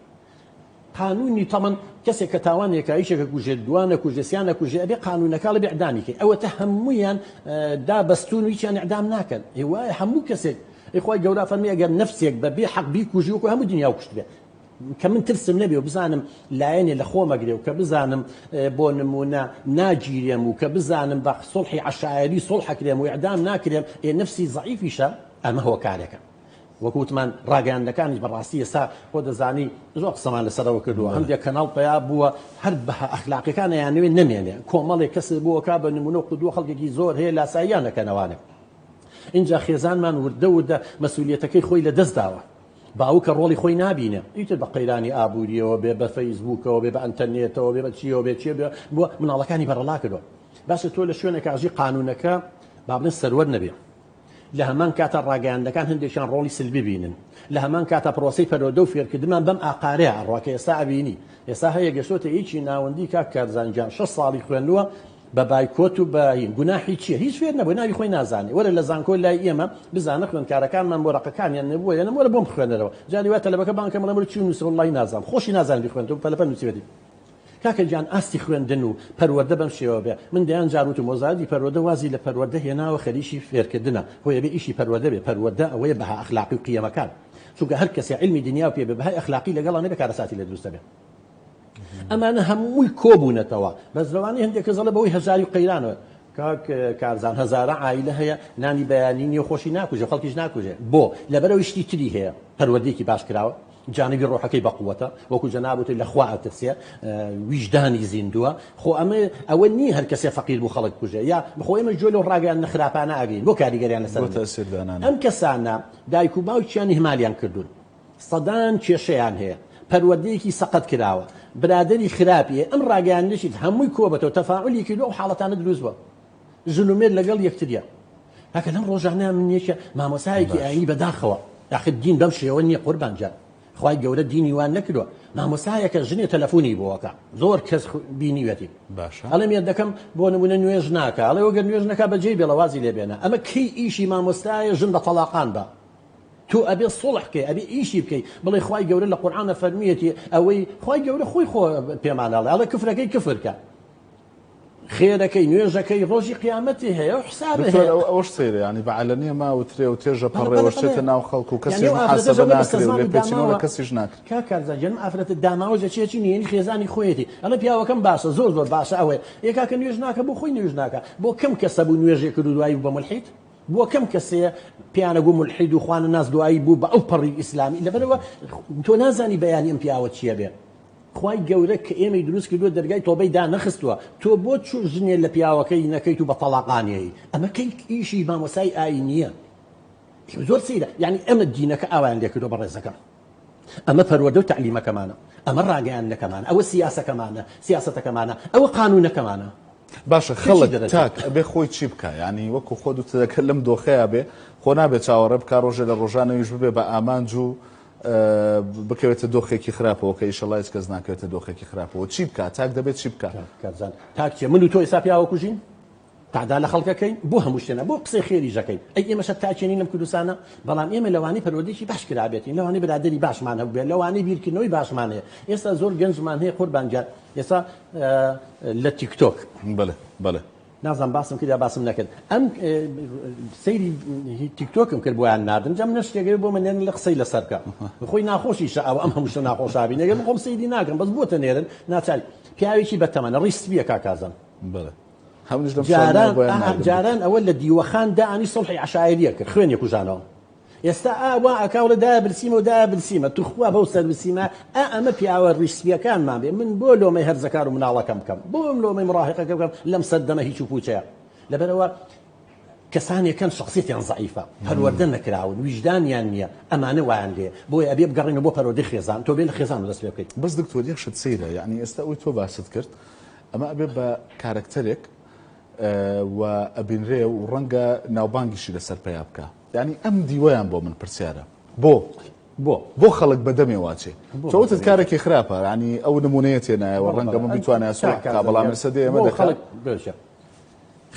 قانونی تەمەن کەسێک کە تاوانێکە یەکێک ئەکوژێت دوان ئەکوژێ سیان ئەکوژێ ئەبێ قانونەکە ئەڵێ ئیعدامی کەی ئەوەتە هەموویان دا بەستون و هیچیان ئیعدام ناکەن ئێ وایە هەموو کەسێک ئەی خوای گەورە فەرمی ئەگەر نەفسێک بە بێ حەق بیکوژی وەکو هەموو دنیا کوشتبێ کە من ترسم نەبێ و بزانم لایەنێ لە خۆمەگرێ و کە بزانم بۆ نمونە ناگیرێم و کە بزانم بە سوڵحی عەشایەری سوڵحەکرێم و ئیعدام ناکرێم ئێ نەفسی زەعیفیشە ئەمە هۆکارێکە. وەک وتمان ڕاگەیاندنەکانیش بەڕاستی ئێستا خۆ دەزانی زۆر قسەمان لەسەرەوە کردووە هەندێک کەناڵ پەیا بووە هەر بەها ئەخلاقیەکان ئەیانەوێت نەمێنێ کۆمەڵێک کەس بۆکا بە نمونە و قودوە خەڵکێکی زۆر هەیە لاساییان دەکەنەوانێ اینجا خێزانمان وردە وردە مەسولیەتەکەی خۆی لە دەست داوە باوکە ڕۆڵی خۆی نابینێ ئیتر بە قەیرانی ئابووریەوە بێ بە فەیسبووکەوە بێ بە ئەنتەرنێتەوە بێ بە چیەوە بێ چیە بێ بۆ مناڵەکانی بەڕەڵا کردووە باشە تۆ لە شوێنێک ئاژی قانونەکە با بڵێن سەروەر نەبێ لە هەمان کاتا ڕاگەیاندنەکان هەندێکیان ڕۆڵی سلبی بینن، لە هەمان کاتا پرۆسەی پەروەردە و فێرکردنمان بەم ئاقارەیە ئەڕوا کە ئێستا ئەبینی. ئێستا هەیە گەشتۆتە یەکی ناوەندی کاک کارزان گیان شەش ساڵی خوێندووە بە بایکۆت و بە هین گوناحی چیە هیچ فێر نەبووە ناوی خۆی نازانێ وەرە لە زانکۆ لای ئێمە بزانە خوێندکارەکانمان وەرەقەکانیان نەبووە یان وەرە بۆم بخوێنەرەوە جاری وایە تەلەبەکە بانگ کەم بڵێم وەرە چی نووسرا وەڵڵاهی نازانم خۆشی نازانێ بیخوێنێتەوە پەلەپەل نووسیوێتی. کاکە گیان ئاستی خوێندن و پەروەردە بەم شێوە بێ من دەیان جار وتم وەزارەتی پەروەردە وازی لە پەروەردە هێناوە خەریکی فێرکردنە خۆی ئەبێ ئیشی پەروەردە بێ پەروەردە ئەوەیە بەها ئەخلاقی و قیەمەکان چونکە هەر کەسێ عیلمی دنیا پێ بێ بەهای ئەخلاقی لەگەڵا نەبێ کارەساتی لێ دروست دەبێ ئەمانە هەمووی کۆبوونەتەوە بەس لەوانەیە هەندێک کەس ئەڵێ بەهۆی هەژاری و قەیرانەوە کاک کارزان هەزارە عایلە هەیە نانی بەیانی نیە خۆشی ناکوژێ خەڵکیش ناکوژێ بۆ لەبەرەوەی شتی تری هەیە پەروەردەیەکی باش کراوە جانبی ڕۆحەکەی بەقوەتە وەکو جەناب وتی لە خوا ئەترسێ ویژدانی زیندووە خۆ ئەمە ئەوە نییە هەر کەسێ فەقیر بوو خەڵک بکوژێ یا خۆ ئێمە گوێ لەو ڕاگەیاندنە خراپانە ئەگرین بۆ کاریگەریان لەسەر بۆ تەئسیر دانان ئەم کەسانە دایک و باوکیان ئیهمالیان کردوون سەدان کێشەیان هەیە پەروەردەیەکی سەقەت کراوە برادەری خراپی هەیە ئەم ڕاگەیاندنەشی هەمووی کۆبەتەوە تەفاعولی کردووە ئەو حاڵەتانە دروست بووە ژن و مێرد لەگەڵ یەکتریە کاکە لەم ڕۆژانە من یەکە مامۆسایەکی ئاینی بەداخەوە ئاخر دین بەم شێوە نییە قوربان جان خوای گەورە دینی وان نەکردووە مامۆسایەکە ژنێ تەلەفۆنی بۆکە زۆر کەس بینیوێتی باشە ئەڵێ مێردەکەم بۆ نمونە نوێژ ناکە ئەڵێ وەگەر نوێژ نەکا بەجێی بێڵە وازی لێ بێنە ئەمە کەی ئیشی مامۆستایە ژن بە تەڵاقان بە تۆ ئەبێ سوڵح بکەی ئەبێ ئیشی بکەی بڵێ خوای گەورە لە قورئانە فەرمیەتی ئەوەی خوای گەورە خۆی خۆ پێمان ئەڵێ ئەڵێ کفرەکەی کفر کە خێرەکەی نوێژەکەی ڕۆژی قیامەتی هەیە و حساب دکتۆر هەیە. ئەو ئەوەش سەیرە یانی بە عەلەنیە ما وترێ و تێژە بەڵێ پەڕێ بەڵێ و شتێتە بەڵێ ناو خەڵک و یانی کەسیش ئەو ئافرەتەش محاسبە ئەڵێ ناکرێ و بەستەزمان و لێپێچینەوە لە داماوە کەسیش ناکرێ. کاک کارزان گیان ئەم ئافرەتە داماوە جە چیە چی نهێنی خێزانی خۆیەتی ئەڵێ پیاوەکەم باشە زۆر زۆر باشە ئەوەیە ئێ کاکە نوێژ ناکە بۆ خۆی نوێژ ناکا بۆ کەم کەسە بوو نوێژێ کرد و دوایی بوو بە مولحید بۆ کەم کەسێ پێیان ئەگوو مولحید و خوانەناس دوایی بوو بە ئەو پەڕی ئیسلامی لەبەرئەوە تۆ نازانی بەیانی ئەم پیاوە چیە بێ خوای گەورە کە ئێمەی دروست کردووە دەرگای تۆبەی دانەخستووە تۆ بۆ چوو ژنێ لە پیاوەکەی نەکەیت و بە تەڵاقانیەی ئەمە کەی ئیشی مامۆسای ئاینیە زۆر سەیرە یعنی ئەمە دینەکە ئاوایان لێکردووە بەڕێزەکەم ئەمە پەروەردە و تەعلیمەکەمانە ئەمە ڕاگەیاندنەکەمانە ئەوە سیاسەکەمانە سیاسەتەکەمانە ئەوە قانونەکەمانە باشە پێ چی خەڵک دەرەچێت؟ تاک ئەبێ خۆی چی بکا یانی وەکو خۆت وتت ئەگەر لەم دۆخەیا بێ خۆ نابێ چاوەڕێ بکا ڕۆژێ لە ڕۆژان ئەویش ببێ بە ئامانج و بکەوێتە دۆخێکی خراپەوە کە ئیشەڵا هیچ کەس ناکەوێتە دۆخێکی خراپەوە چی بکا تاک دەبێت چی بکا؟ کاک کارزان تاک چیە من و تۆ ئێستا پیاوە کوژین تەعدا لە خەڵک ئەکەین بۆ هەموو شتێ نا بۆ قسەی خێریش ئەکەین ئەی ئێمەش هەر تاکێنین لەم کوردستانە بەڵام ئێمە لەوانەی پەروەردەیەکی باش کرابێتین لەوانەی برادەری باشمان هەبووبێت لەوانەی بیرکردنەوەی باشمان هەیە ئێستا زۆر گەنجمان هەیە قوربان گیان ئێستا لە تیکتۆک بەڵێ بەڵێ. نازانم باسم کرد یا باسم نەکرد ئەم سەیری تیکتۆکم کرد بۆیان ناردم جا منە شتێک بۆ من نێرن لە قسەی لەسەر بکە خۆی ناخۆشیشە ئەوە ئەم هەموو شتە ناخۆشابی نەگەر من خۆم سەیری ناکەم بەس بۆتە نێرن ناچاری پیاوێکی بەتەمەنە ڕیش سپیە کاک کازم بەڵێ هەمووش لەم جاران شوێنە بۆیان ناردم جاران ئەوە لە دیوەخان دانی سڵحی عەشایریە کرد خوێنی کوژانەوە ئێستا ئا وا ئەکا وڵێ دایە برسیمە و دایە برسیمە توخوا بەو سەر برسیمە ئا ئەمە پیاوە ڕیش سپیەکانمان بێ من بۆ لۆمەی هەرزەکار و مناڵەکەم بکەم بۆ لۆمەی مڕاهقەکە بکەم لەم سەردەمە هیچ و پوچەیە لەبەرئەوە. کەسانێکن شەخسیەتیان زەعیفە، پەروەردە نەکراون، ویژدانیان نییە، ئەمانە وایان لێیە. بۆیە ئەبێ بگەڕێینەوە بۆ پەروەردەی خێزان، تۆ بێ لە خێزانەوە دەست پێ بکەیت. بەس دکتۆر یەک شت سەیرە، یەعنی ئێستا ئەوەی تۆ باست کرد، ئەمە ئەبێ بە کارەکتەرێک و ئەبینرێ و ڕەنگە ناوبانگیشی لەسەر پەیا بکا. یەعنی ئەم دیوەیان بۆ من پرسیارە. بۆ؟ بۆ؟ بۆ خەڵک بە دەمێ واچێ؟ تۆ وتت کارێکی خراپە، یەعنی ئەو نموونەیە تێنایەوە، ڕەنگە من بیتوانایە سوڵح بکا، بەڵام ئێستا دێ ئێمە دەکا.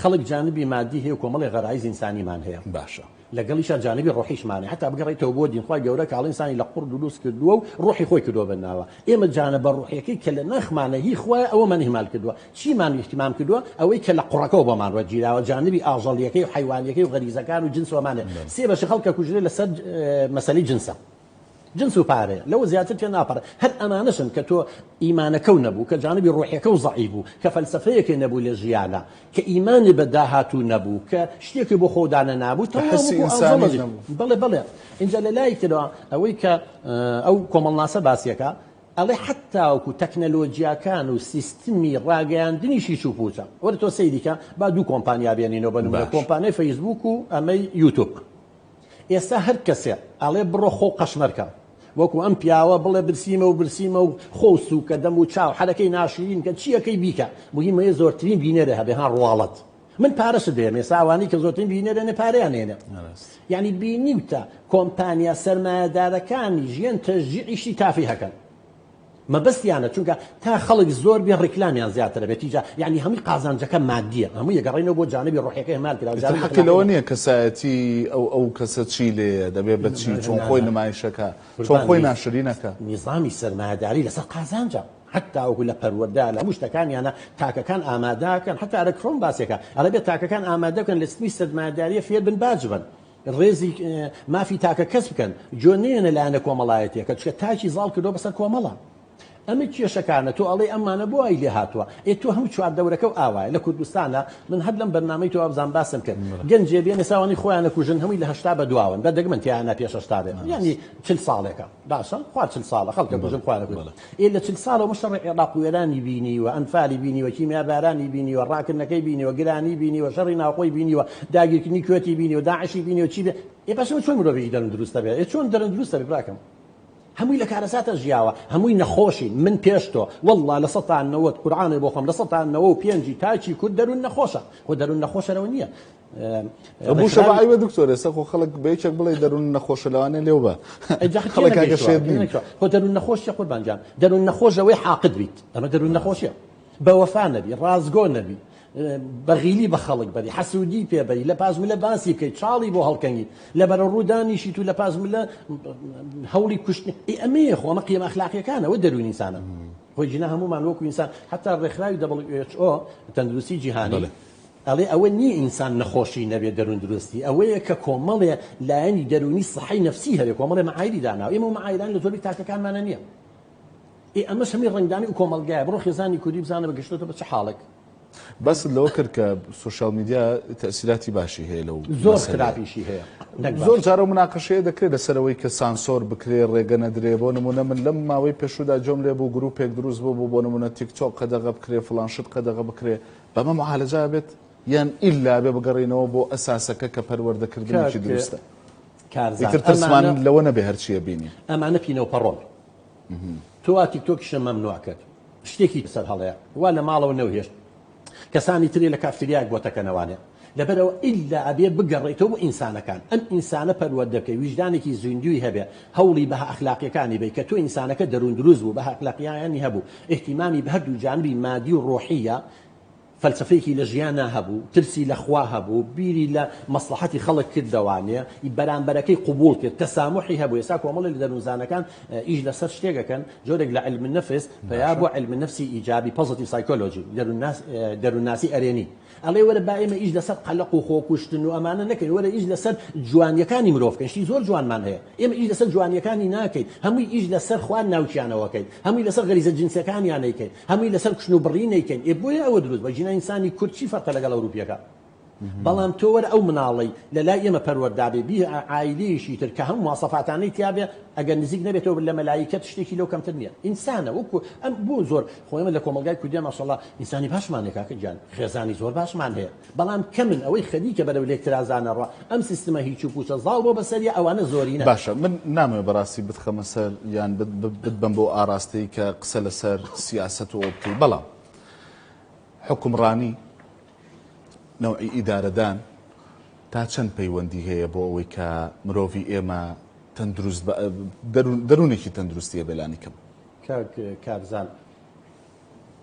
خەڵک جانبی مادی هەیە و کۆمەڵێ غەرایز ئینسانیمان هەیە. باشە. لەگەڵیشا جانبی ڕۆحیشمان هەیە. هەتا بگەڕێیتەوە بۆ دین، خوای گەورە کاڵی ئینسانی لە قوڕ دروست کردووە و ڕۆحی خۆی کردووە بە ناوە. ئێمە جانبە ڕۆحیەکەی کە لە ناخمانە هی خوایە ئەوەمان ئیهمال کردووە. چیمان ئیهتیمام کردووە؟ ئەوەی کە لە قوڕەکەوە بۆمان وەرگیراوە، جانبی ئاژەڵیەکەی و حەیوانیەکەی و غەریزەکان و جنس و ئەمانە. سێ بەشی خەڵک ئەکوژرێ لەسەر مەسەلەی جنسە. جنس و پارەیە لەوە زیاتر تێ ناپەڕێ هەر ئەمانەشن کە تۆ ئیمانەکەو نەبوو کە جانبی ڕۆحیەکەو زەعیف بوو کە فەلسەفەیەکێ نەبوو لە ژیانا کە ئیمانی بە داهاتوو نەبوو کە شتێکی بۆ خۆ دانەنابوو کە حسی ئینسانیت نەبوو. بەڵێ بەڵێ ئینجا لە لای ترەوە ئەوەی کە ئەو کۆمەڵناسە باسیەکا ئەڵێ حەتاوەکو تەکنەلۆجیاکان و سیستمی ڕاگەیاندنیشی چوو پوچە وەرە تۆ سەیری کە با دوو کۆمپانیا بێنینەوە بە نمونە کۆمپانیای فەیسبوک و ئەمەی یوتوب ئێستا هەر کەسێ ئەڵێ بڕۆ خۆو قەشمەر کە وەکو ئەم پیاوە بڵێ برسیمە و برسیمە و خۆو سوکە دەم و چاو حەرەکەی ناشرین کە چیەکەی بیکە مهیم هەیە زۆرترین بینەرە هەبێ ها ڕواڵەت من پارەشت دەیەم ئێستا ئەوانەی کە زۆرترین بینەرەنێ پارەیان هێنێ یعنی بینیوتە کۆمپانیا سەرمایەدارەکانی ژیان تەشجیعی شتی تافی هەکەن مەبەستیانە چونکە تا خەڵک زۆر بێ ڕیکلامیان زیاترە بێت تیجا یعنی هەمووی قازانجەکە مادیە هەمووی گەڕینەوە بۆ جانبی ڕۆحیەکە ئیهمال کرا ئیتر حەقی لەوە نییە کەسایەتی ئەو ئەو کەسە چی لێیە دەبێ بە چی چۆن خۆی نمایشەکە چۆن خۆی ناشرینەکە. نیزامی سەرمایەداری لەسەر قازانجە حەتا وەکو لە پەروەردە لە هەموو شتەکانیانە تاکەکان ئامادەکەن حەتا ئەرە کرۆم باسێکە ئەڵێ بێ تاکەکان ئامادە بکەن لە سیستمی سەرمایەداریە فێر بن باج بن ڕێزی مافی تاکە کەس بکەن، گوێ نەیەنە لایەنە کۆمەڵایەتیەکە، چونکە تاکی زاڵ کردوە بەسەر کۆمەڵا. ئەمە کێشەکانە، تۆ ئەڵێی ئەمانە بۆ وای لێ هاتوە، ئێ تۆ هەموو چواردەورەکەو ئاوایە لە کوردستانا، من هەر لەم بەرنامەی تۆ وابزانم باسم کرد، گەنجێ بێن ئێستا ئەوانەی خۆیان ئەکوژن هەمووی لە 80 بە دواون، بە دەگمەن تیایانا پێش 80 بێ، یانی 40 ساڵێکە، باشە خوار 40 ساڵە خەڵک ئەکوژن خۆیان ئەکوژن. ئێ لە 40 ساڵەوە من شەڕی عێراق و ئێرانی بینیوە، ئەنفالی بینیوە، کیمیابارانی بینیوە، ڕاکردنەکەی بینیوە، گرانی بینیوە، شەڕی ناوخۆی بینیوە، داگیرکردنی کوێتی بینیوە، داعشی بینیوە، چی بێ ئێ باشە چۆن مرۆڤێکی دەروون دروست دەبێ؟ ئێ چۆن دەروون دروست دەبێ براکەم؟ هەمووی لە کارەساتە ژیاوە، هەمووی نەخۆشین، من پێش تۆ، وەڵڵا 90% قورعانێ بۆ خۆم 95% تاکی کورد دەروون نەخۆشە، خۆ دەروون نەخۆشە لەوە نییە بووشە بە عەیبە دکتۆر ئێستا خۆ خەڵک بە یەکێک بڵێ دەروون نەخۆشە لەوانەیە لێو بە خەڵک کاکە شێت نین. خۆ دەروون نەخۆش چیە قوربان گیان دەروون نەخۆش ئەوەی حاقد بیت ئەمە دەروون نەخۆشیە بە وەفا نەبی ڕاستگۆ نەبی بەغیلی بە خەڵک بەری حەسوودی پێ بەری لە پاش ملە باسی بکەیت چاڵی بۆ هەڵکەنی لە بەرە ڕوودانیشیت و لە پاش ملە هەوڵی کوشتنی ئێ ئەمەیە خۆ ئەمە قیمە ئەخلاقیەکانەوە دەروون ئینسانە خۆی جینا هەمومان وەکو ئینسان حتا ڕێکخراوی WHO تەندروستی جیهانی ئەڵێ ئەوە نییە ئینسان نەخۆشی نەبێ دەروون دروستی ئەوەیە کە کۆمەڵێ لایەنی دەروونی سەحەی نەفسی هەبێ کۆمەڵێ مەعایری داناوە ئێمە ئەو مەعایرانە لە زۆربەی تاکەکانمانە نییە ئێ ئەمەش هەمووی ڕەنگدانەوەی ئەو کۆمەڵگایە بڕۆ خێزانی کوردی بزانە بە گەشتۆتە بە چ حاڵێک. باست لەوە کرد کە سۆشیال میدیا تەئسیراتی باشی هەیە لەو زۆر خراپیشی هەیە زۆر جارە مناقەشەیە دەکرێت لەسەرەوەی کە سانسۆر بکرێ ڕێگە نەدرێ بۆ نمونە من لەم ماوەی پێشودا جۆم لێ بوو گروپێک دروست بوو بۆ بۆ نمونە تیکتۆک قەدەغە بکرێ فڵان شت قەدەغە بکرێ بەمە معالەجە ئەبێت یان ئیلا ئەبێ بگەڕێینەوە بۆ ئەساسەکە کە پەروەردەکردنێکی دروستە؟ کارزان ئیتر ترسمان لەوە نەبێ هەرچیە بینین. ئەمانە پینە و پەڕۆن. تۆ وا تیکتۆکیشە مەمنوع کرد شتێکی سەر هەڵەیە وا لە ماڵەوە نەوهێشت کەسانی تری لە کافتریایەک بۆ تەکەنەوانێ لەبەرەوە ئیلا ئەبێ بگەڕێیتەوە بۆ ئینسانەکان ئەم ئینسانە پەروەردە بکەی ویژدانێکی زیندووی هەبێ هەوڵی بەها ئەخلاقیەکانی بەی کە تۆ ئینسانەکە دەروون دروست بوو بەها ئەخلاقیانی هەبوو ئیهتیمامی بە هەردوو جانبی مادی و ڕۆحیە فەلسەفەیەکی لە ژیانا هەبوو، ترسی لە خوا هەبوو، بیری لە مەسڵەحەتی خەڵک کردەوانێ، بەرامبەرەکەی قبوڵ کرد، تەساموحی هەبوو، ئێستا کۆمەڵێک لە دەروونزانەکان ئیش لەسەر شتێک ئەکەن، جۆرێک لە علم نفس پەیا بووە، علم نفسی ئیجابی، Positive Psychology، دەروونناسی ئەرێنی. ئەڵێ وەرە با ئێمە ئیش لەسەر قەلەق و خۆکوشتن و ئەمانە نەکەین، وەرە ئیش لەسەر جوانییەکانی مرۆڤ بکەین، شتی زۆر جوانمان هەیە، ئێمە ئیش لەسەر جوانییەکانی ناکەین، هەمووی ئیش لەسەر خوار ناوکیانەوە ئەکەین، هەمووی لەسەر غەریزە جنسیەکانیان ئەیکەین، هەمووی لەسەر کوشتن و بڕین ئەیکەین، ئێ بۆیە ئەوە دروست بووە، گینا ئینسانی کورد چی فەرقە لەگەڵ ئەوروپیەکە؟ بەڵام تۆ وەرە ئەو مناڵەی لە لای ئێمە پەروەردابێ بی عایلەیەکی تر کە هەموو مواسەفاتانەی تیابێ ئەگەر نزیک نەبێتەوە لە مەلایکەت شتێکی لەو کەمتر نییە ئینسانە وەکو ئەم بۆ زۆر خۆ ئێمە لە کۆمەڵگای کوردیا ماشەڵڵا ئینسانی باشمان هەیە کاکە گیان خێزانی زۆر باشمان هەیە بەڵام کەمن ئەوەی خەریکە بەرەو لێکترازانە ڕوا ئەم سیستمە هیچ و پوچە زاڵ بۆ بەسەریە ئەوانە زۆرینەن. باشە من نامەوێ بەڕاستی بتخەمە سەر یان بتبەم بۆ ئاراستەی کە قسە لەسەر سیاسەت و ئەوە بکەی بەڵام حوکمڕانی نەوعی ئیدارەدان تا چەند پەیوەندی هەیە بۆ ئەوەی کە مرۆڤی ئێمە تەندروست دەروونێکی تەندروستی هەبێ لانی کەم؟ کاک کارزان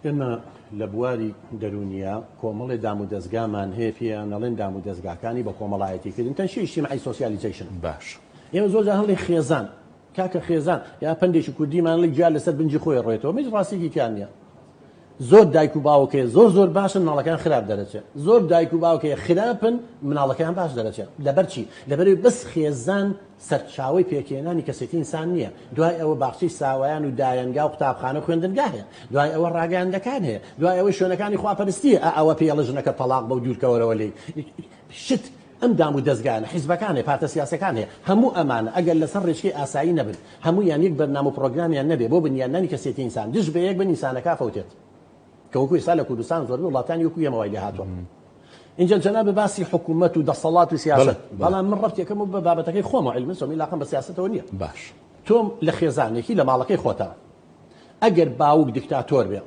ئێمە لە بواری دەروونیە کۆمەڵێ دام و دەزگامان هەیە پێیان ئەڵێن دام و دەزگاکانی بە کۆمەڵایەتی کردن تەنشی ئیجتیماعی socialization باش ئێمە زۆر جار هەڵێ خێزان کاکە خێزان یا پەندێکی کوردیمان لە گیا لەسەر بنجی خۆی ڕێتەوە هیچ ڕاستێکی تیان نییە زۆر دایک و باوک هەیە زۆر زۆر باشن مناڵەکان خراپ دەرەچێت زۆر دایک و باوک هەیە خراپن مناڵەکەیان باش دەرەچێت لەبەر چی لەبەرەوەی بەس خێزان سەرچاوەی پێکهێنانی کەسێتی ئینسان نییە دوای ئەوە باخچەی ساوایان و دایەنگا و قوتابخانە و خوێندنگا هەیە دوای ئەوە ڕاگەیاندەکان هەیە دوای ئەوەی شوێنەکانی خواپەرستی ئە ئەوە پێڵە ژنەکە تەڵاق بە و دوورکەوەرەوە لێی شت ئەم دام و دەزگایانە، حیزبەکان هەیە، پارتە سیاسیەکان هەیە، هەموو ئەمانە ئەگەر لەسەر ڕێچکەی ئاسایی نەبن، هەموویان یەک بەرنامە و پڕۆگرامیان نەبێ بۆ بنیادنانی کەسێتی ئینسان، دژ بە یەک بن ئینسانەکە ئەفەوتێت. کە وەکو ئێستا لە کوردستان زۆربەی وڵاتانی وەکو ئێمە وای لێ هاتووە. ئینجا جەنابت باسی حکوومەت و دەسەڵات و سیاسەت، بەڵام من ڕەبتێکم بە بابەتەکەی خۆمەوە، عیلم سۆمی لاقم بە سیاسەتەوە نییە. باش. تۆ لە خێزانێکی لە ماڵەکەی خۆتا ئەگەر باوک دیکتاتۆر بێ،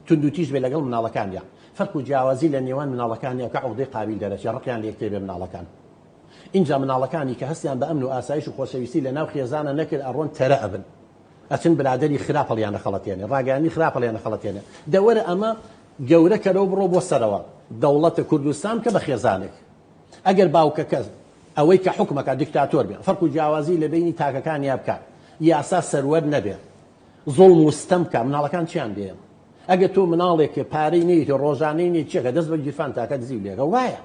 توندوتیژ بێ لەگەڵ مناڵەکانیا فەرق و جیاوازی لە نێوان مناڵەکانیا کە عوقدەی قابیل دەرەچێ ڕقیان لە یەکتر بێ مناڵەکان ئینجا مناڵەکانی کە هەستیان بە ئەمن و ئاسایش و خۆشەویستی لە ناو خێزانە نەکرد ئەڕۆن تەرە ئەبن ئەچن برادەری خراپ هەڵیان ئەخەڵەتێنێ ڕاگەیاندنی خراپ هەڵیان ئەخەڵەتێنێ دەوەرە ئەمە گەورە کەرەوە بڕۆ بۆ سەرەوە دەوڵەتە کوردستان بکە بە خێزانێک ئەگەر باوکەکە ئەوەی کە حوکمەکە دیکتاتۆر بێ فەرق و جیاوازی لە بینی تاکەکانیا بکات یاسا سەروەر نەبێ زوڵم و ستەم بکا مناڵەکان چیان لێیە ئەگەر تۆ مناڵێک پارەی نەیت و ڕۆژانەی نیت چێکە دەست بە گیرفان تاکە دزی لێکە وایە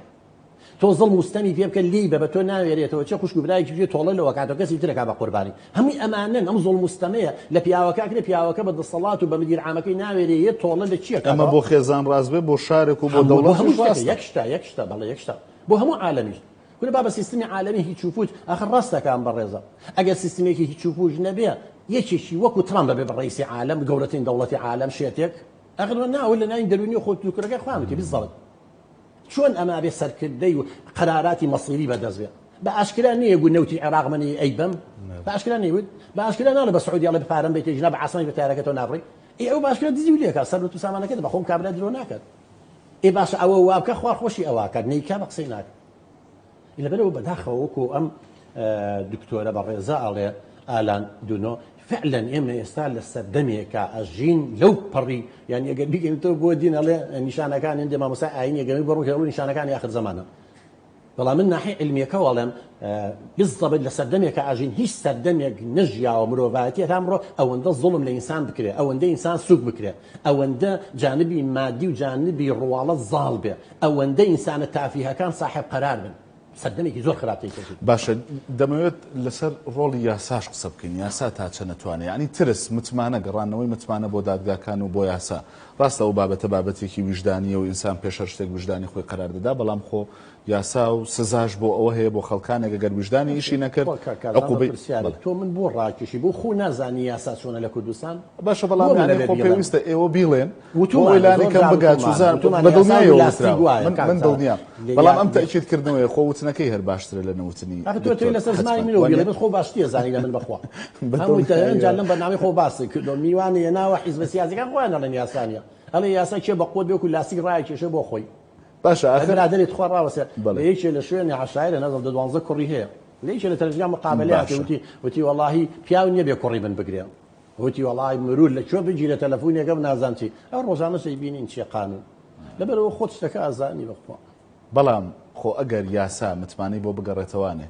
تۆ زڵم و ستەمی پێ بکە لێی بە بە تۆ ناوێرێتەوە چێ خوشک و برایەکی بێ تۆڵە لەوە کاتەوە کەسی ترەکا بە قوربانی هەمووی ئەمانەن ئەم زوڵم و ستەمەیە لە پیاوەکە کرێ پیاوەکە بە دەسەڵات و بە مدیر عامەکەی ناوێرێ یە تۆڵە لە چییە ئەمە بۆ خێزان ڕاست بێ بۆ شارێک و بۆ دەوڵەت هەموو شتێک یەک شتە یەک شتە بەڵێ یەک شتە بۆ هەموو عالەمیش کورە بابە سیستمی عالەمی هیچ و پوچ ئاخر ڕاست دەکا ئەم بەڕێزە ئەگەر سیستمێکی هیچ و پوچ نەبێ یەکێکی وەکو ترامپ بەبێ بە ڕئیسی عالەم گەورەترین دەوڵەتی عالەم شێتێک ئاخر نا ئەوە لە ناوی دەروونی خۆ دوکرەکە خۆیان وتی بالضبط چۆن ئەمە بێ سەرکردەی و قەراراتی مەسیری بەدەست بێ بە ئاشکرا نییە گو نەوتی عێراق منی ئەیبەم بە ئاشکرا نیوت بە ئاشکرا ناڵێ بە سعودی ئەڵێ پارەم بێتێ ژنا بە عاسانی بە تارەکەتەوە نابڕی ئێ ئەو باشکرا دزی و لێکا سەروەت و سامانەکەت بە خۆم کابرا درۆ ناکات ئێ باشە ئەوە وا بکە خوا خۆشی ئەوە کات نەیکا بە قسەی ناکە لەبەرەوە بەداخەوە وەکو ئەم دکتۆرە بەڕێزە ئەڵێ ئالان دونۆ فعلا ئێمە ئێستا لە سەردەمێکا ئەژین لەو پەڕی یان ئەگەر بیگەینەوە بۆ دین ئەڵێ نیشانەکان هەندێ مامۆستا ئاین یەگەمی بۆ ڕووکە نیشانەکانی آخر زەمانە بەڵام من ناحی علمیەکەوە ئەڵێم بالضبط لە سەردەمێکا ئەژین هیچ سەردەمێک نەژیاوە مرۆڤایەتی هەتا ئەمڕۆ ئەوەندە زوڵم لە ئینسان بکرێ ئەوەندە ئینسان سوک بکرێ ئەوەندە جانبی مادی و جانبی ڕواڵەت زاڵ بێ ئەوەندە ئینسانە تافیهەکان ساحێب قەرار بن سەردەمێکی زۆر خراپ تێی کەوتین. باشە دەمەوێت لەسەر ڕۆڵی یاساش قسە بکەین یاسا تا چەند ئەتوانێ یانی ترس متمانە گەڕاندنەوەی متمانە بۆ دادگاکان و بۆ یاسا ڕاستە ئەو بابەتە بابەتێکی ویژدانییە و ئینسان پێش هەر شتێک ویژدانی خۆی قەرار دەدا، بەڵام خۆ یاسا و سزاش بۆ ئەوە هەیە بۆ خەڵکانێک ئەگەر ویژدانی ئیشی نەکرد خۆ کاک کارزان بە عقوبەی پرسیارێک بەڵێ. تۆ من بۆ ڕاکێشی بۆ خۆ نازانی یاسا چۆنە لە کوردستان؟ باشە بەڵام بۆ من یانی ئەبێ خۆ بیڵێم؟ پێویستە ئێوە بیڵێن بۆ ئەوەی وتومانە لانی زۆر کەم جار بگات وتومانە چوزان وتومانە بە یاسا دڵنیایەوە لاستیک وتراوە وایە من کاک من کارزان دڵنیام لە بەڵام یا ئەم لە تەئکید کردنەوەیە خۆ وتنەکەی هەر باشترە لە نەوتنی ئەخ تۆ دکتۆر تۆی لەسەر زمانی حەتمەن منەوە وانیە؟ بیڵێ بەس خۆ باشتری ئەزانی لە من بەخوا بە هەمووی تە دڵنیایەوە. ئەنجا لەم بەرنامەی خۆ باست کردووە میوانی هێناوە حیزبە سیاسیەکان خۆیان ئەڵێن یاسا نیە ئەڵێ یاسا کێ بەقوەت بێ وەکو لاستیک ڕایەکێشێ بۆ خۆی. باشە ئاخر برادەرێ تخوا ڕاوەسێ بەڵێ. لە یەکێ لە شوێنێ عەشایرە نازم دە دوانزە کوڕی هەیە لە یەکێ لە تەلەفزیۆن مقابەلەیان کرد باشە. وتی وتی وەڵاهی پیاو نییە بێ کوڕی من بگرێ وتی وەڵاهی مرور لە کوێ بگیرێ تەلەفونێکەم نازانم چی ئەو ڕۆژانەش ئەیبینین چیە قانون لەبەرئەوە خۆت شتەکە ئەزانی بەخوا. بەڵام خۆ ئەگەر یاسا متمانەی بۆ بگەڕێتەوانێ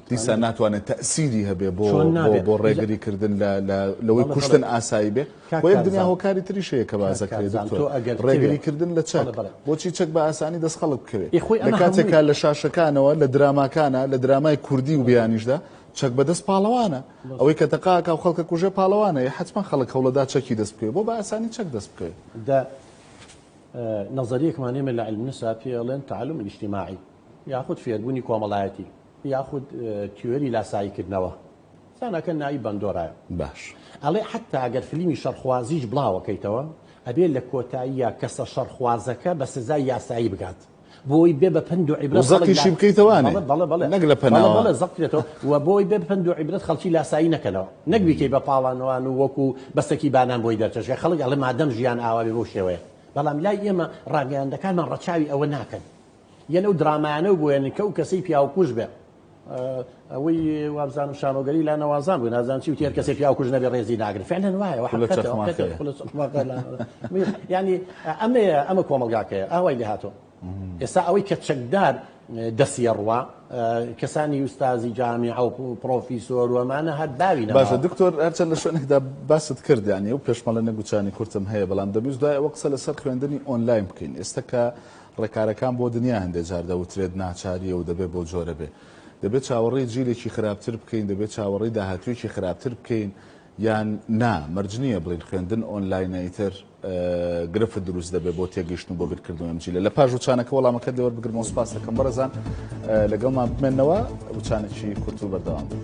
دیسان ناتوانێت تەئسیری هەبێ بۆ بۆ بۆ ڕێگری کردن لە لە لەوەی کوشتن ئاسایی بێ خۆ یەک دنیا هۆکاری تریش هەیە کە باس دەکرێت دکتۆر ڕێگری کردن لە چەک بۆچی چەک بە ئاسانی دەست خەڵک بکەوێت لە کاتێکا لە شاشەکانەوە لە دراماکانە لە درامای کوردی و بیانیشدا چەک بەدەست پاڵەوانە ئەوەی کە تەقاکە و خەڵکە کوژێ پاڵەوانە حتمما خەڵک هەوڵەدا چەکی دەست بکەوێت بۆ بە ئاسانی چەک دەست بکەوێت. نەزەریەکمان ئێمە لە علم نفسا پێ ئەڵێن تعلم الاجتماعی یاخود فێربوونی کۆمەڵایەتی یاخود تیۆری لاساییکردنەوە زاناکە ناوی بەندۆرایە. باش. ئەڵێ حەتتا ئەگەر فلیمی شەڕخوازیش بڵاوەکەیتەوە ئەبێ لە کۆتاییا کەسە شەڕخوازەکە بە سزای یاسایی بگات بۆی بێ بە پەند و عیبرەت خەڵک زەقیشی بکەیتەوانێ بەڵێ بەڵێ بەڵێ نەک لە بەڵێ پەناوە بەڵێ زەق بکرێتەوە و بۆی بێ پەند و عیبرەت خەڵکی لاسایی نەکەنەوە نەک بیکەی بە پاڵانوان و وەکو بەسەکی بانان بۆی دەرچێ خەڵک ئەڵێ مادەم ژیان ئاوا بێ بەو شێوەیە بەڵام لای ئێمە ڕاگەیاندەکانمان ڕەچاوی ئەوە ناکەن یەن ئەو درامایانە و بۆیەن کە ئەو کەسەی پیاوکوژ بێ ئەوەی وابزانم شانۆگەری لا نەوازان بوو نازان چی وتی هەر کەسێ پیاوکوژ نەبێ ڕێزی ناگرن فعلا وایە ینی ئەمەیە ئەمە کۆمەلگاکەیە ئاوای لێ هاتۆ ئێستا ئەوەی کە چەکدار دەسیە ڕوا کەسانی ئوستازی جامیعە و پرۆفیسۆر و ئەمانە هەر باوی نەماوە. باشە دکتۆر هەرچەند لە شوێنێکدا باست کرد یانی ئەو پێشمەڵە نەگوچانی کورتم هەیە بەڵام دەمویست دوای ئەوە قسە لەسەر خوێندنی ئۆنلاین بکەین ئێستا کە ڕێکارەکان بۆ دنیا هەندێ جار دەوترێت ناچارییە و دەبێ بەو جۆرە بێ. دەبێ چاوەڕێی جیلێکی خراپتر بکەین، دەبێ چاوەڕێی داهاتوویەکی خراپتر بکەین یان نا مەرج نییە بڵێین خوێندن ئۆنلاینە ئیتر گرفت دروست دەبێ بۆ تێگەیشتن و بۆ بیرکردنەوەی ئەم جیلە. لە پاش وچانەکە وەڵامەکەت لێ وەربگرمەوە سوپاس دەکەم بەڕێزان لەگەڵمان بمێنەوە وچانێکی کورت و بەردەوام بن.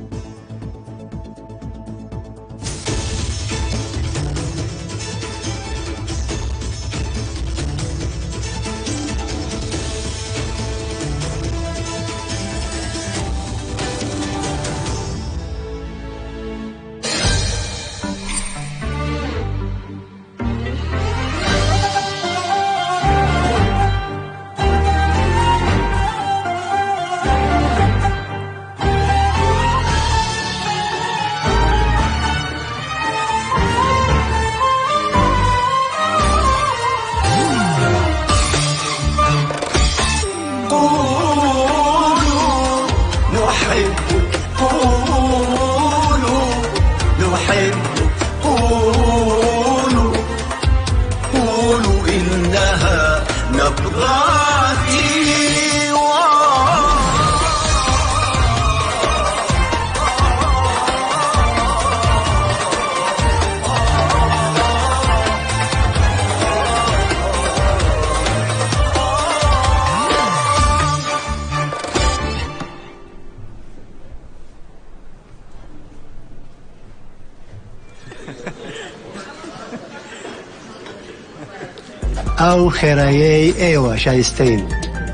ئەو خێرایەی ئێوە شایستەین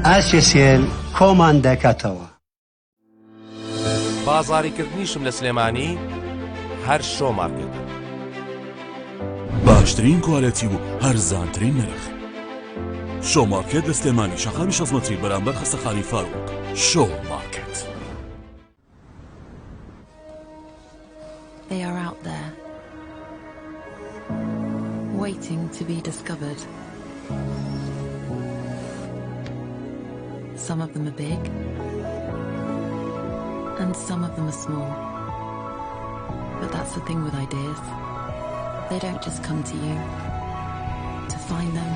ئاسیەسێل کۆمان دەکاتەوە. بازاڕیکردنیشم لە سلێمانی هەر شۆ مارکێتە. باشترین کوالێتی و هەرزانترین نرخ. شۆ مارکێت لە سلێمانی شەقامی 60 مەتری بەرامبەر خەستەخانەی فاروق. شۆ مارکێت. They are out there, waiting to be discovered. Some of them are big, and some of them are small. But that's the thing with ideas. They don't just come to you. To find them,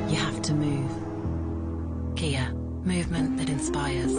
you have to move. Kia, movement that inspires.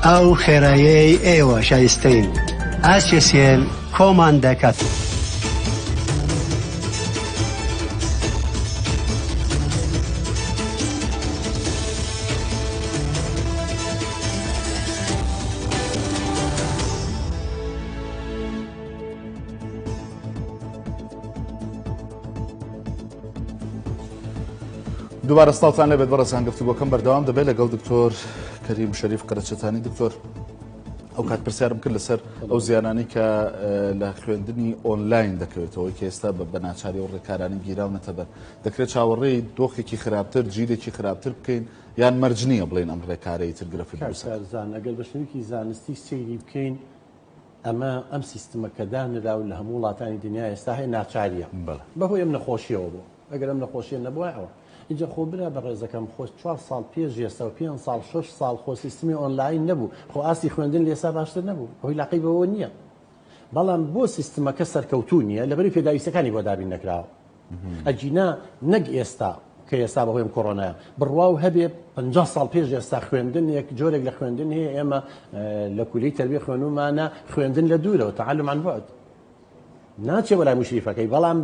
ئەو خێرایەی ئێوە شایستەین ئاسیەسێل کۆمان دەکات. دووبارە سڵاوتان لێبێت بەڕێزان گفتوگۆکەم بەردەوام دەبێت لەگەڵ دکتۆر کەریم شەریف قەرەچەتانی دکتۆر ئەو کات پرسیارم کرد لەسەر ئەو زیانانی کە لە خوێندنی ئۆنلاین دەکەوێتەوەی کە ئێستا بە بەناچاری و ڕێکارانی گیراونەتە بەر دەکرێت چاوەڕێی دۆخێکی خراپتر جیلێکی خراپتر بکەین یان مەرج نییە بڵێن ئەم ڕێکارەی تر گرفت دروست کارزان ئەگەر بە شێوەیەکی زانستی سەیری بکەین ئەمە ئەم سیستمە کە دانرا و لە هەموو وڵاتانی دنیا ئێستا هەیە ناچاریە بەهۆی ئەم نەخۆشیەوە بوو ئەگەر ئەم نەخۆشیە نەبوایە ئەوە ئینجا خۆ برا بەڕێزەکەم خۆ چوار ساڵ پێش ئێستا و پێنج ساڵ شەش ساڵ خۆ سیستمی ئۆنلاین نەبوو خۆ ئاستی خوێندن لە ئێستا باشتر نەبوو ئەوەی لاقەی بەوە نییە بەڵام بۆ سیستمەکە سەرکەوتوو نییە لەبەری پێداویستەکانی بۆ دابین نەکراوە ئەگینا نەک ئێستا کە ئێستا بەهۆی ئەم کۆرۆنایە بڕواو هەبێ 50 ساڵ پێش ئێستا خوێندن یەک جۆرێک لە خوێندن هەیە ئێمە لە کولی تەربیە خوێنومانە خوێندن لە دوورەوە تعلم عن بعد ناچێ بۆ لای موشریفەکەی بەڵام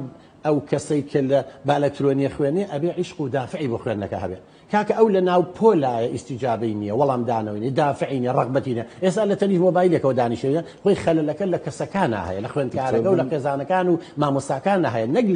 ئەو کەسەی کە لە بە ئەلەکترۆنیە خوێنێ ئەبێ عیشق و دافعی بۆ خوێندنەکە هەبێ کاکە ئەو لە ناو پۆلایە ئیستیجابەی نییە وەڵام دانەوەی نیە دافعی نیە ڕەغبەتی نیە ئێستا لە تەنیشت مۆبایلێکەوە دانیشێ خۆی خەلەلەکە لە کەسەکانا هەیە لە خوێندکارەکە و لە خێزانەکان و مامۆستاکانە هەیە نەک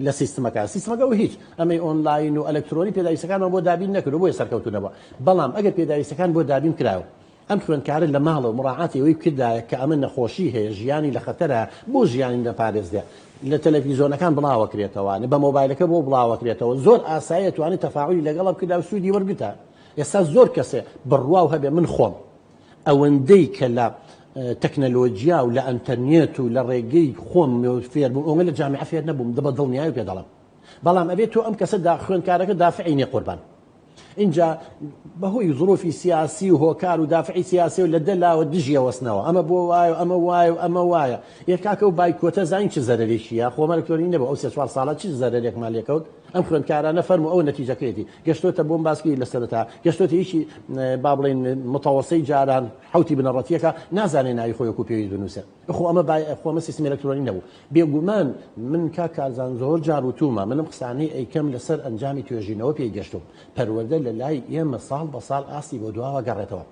لە سیستمەکە سیستمەکە و هیچ ئەمەی ئۆنلاین و ئەلکترۆنی پێداویستەکانمان بۆ دابین نەکرد بۆیە سەرکەوتوو نەبووە بەڵام ئەگەر پێداویستەکان بۆ دابین کراوە ئەم خوێندکارە لە ماڵەوە مڕاعاتی ئەوەی بکردایە کە ئەمە نەخۆشی هەیە ژیانی لە خەتەرە بۆ ژیانی نەپارێزرێ لە تەلەفیزۆنەکان بڵاوەکرێتەوە بە مۆبایلەکە بۆ بڵاوەکرێتەوە زۆر ئاسایە توانێت تەفاعولی لەگەڵ بکردا و سوودی وەرگتە ئێستا زۆر کەسێ بڕواو هەبێ من خۆم ئەوەندەی کە لە تەکنەلۆجیا و لە ئەتەرنێت و لە ڕێگەی خۆم فێر بووم ئەوە لە جامیعە فێر نەبووم دە بە دڵنیایی پێ دەڵێم بەڵام ئەبێت تۆ ئەم کەسە دا خوێندکارەکە دافعی نیە قوربان ئینجا بەهۆی زروفی سیاسی و هۆکار و دافعی سیاسی و لە دە لاوە دژی ئەوەستنەوە ئەمە بۆ وایە و ئەمە وایە و ئەمە وایە ئێ کاکە ئەو بایکۆتە زانین چ زەرەرێکیە خۆ ئەلکترۆنی نەبوو ئەو سێ چوار ساڵە چ زەرەرێکمان لێکەوت ئەم خوێندکارانە فەرموو ئەوە نەتیجەکەیەتی گەشتۆتە بۆم باسکی لە سەرەتا گەشتۆتە یەکی با بڵێین متەوەسەی جاران حوتی بنەڕەتیەکە نازانێ ناوی خۆی وەکو پێویست بنووسێ خۆ ئەمە بای خۆ ئەمە سیستمی ئەلکترۆنی نەبوو بێگومان من کاک کارزان زۆر جار وتومە منم قسانەی ئەیکەم لەسەر ئەنجامی توێژینەوە پێی گەشتوم پەروەردە لە لای ئێمە ساڵ بە ساڵ ئاستی بۆ دواوە گەڕێتەوە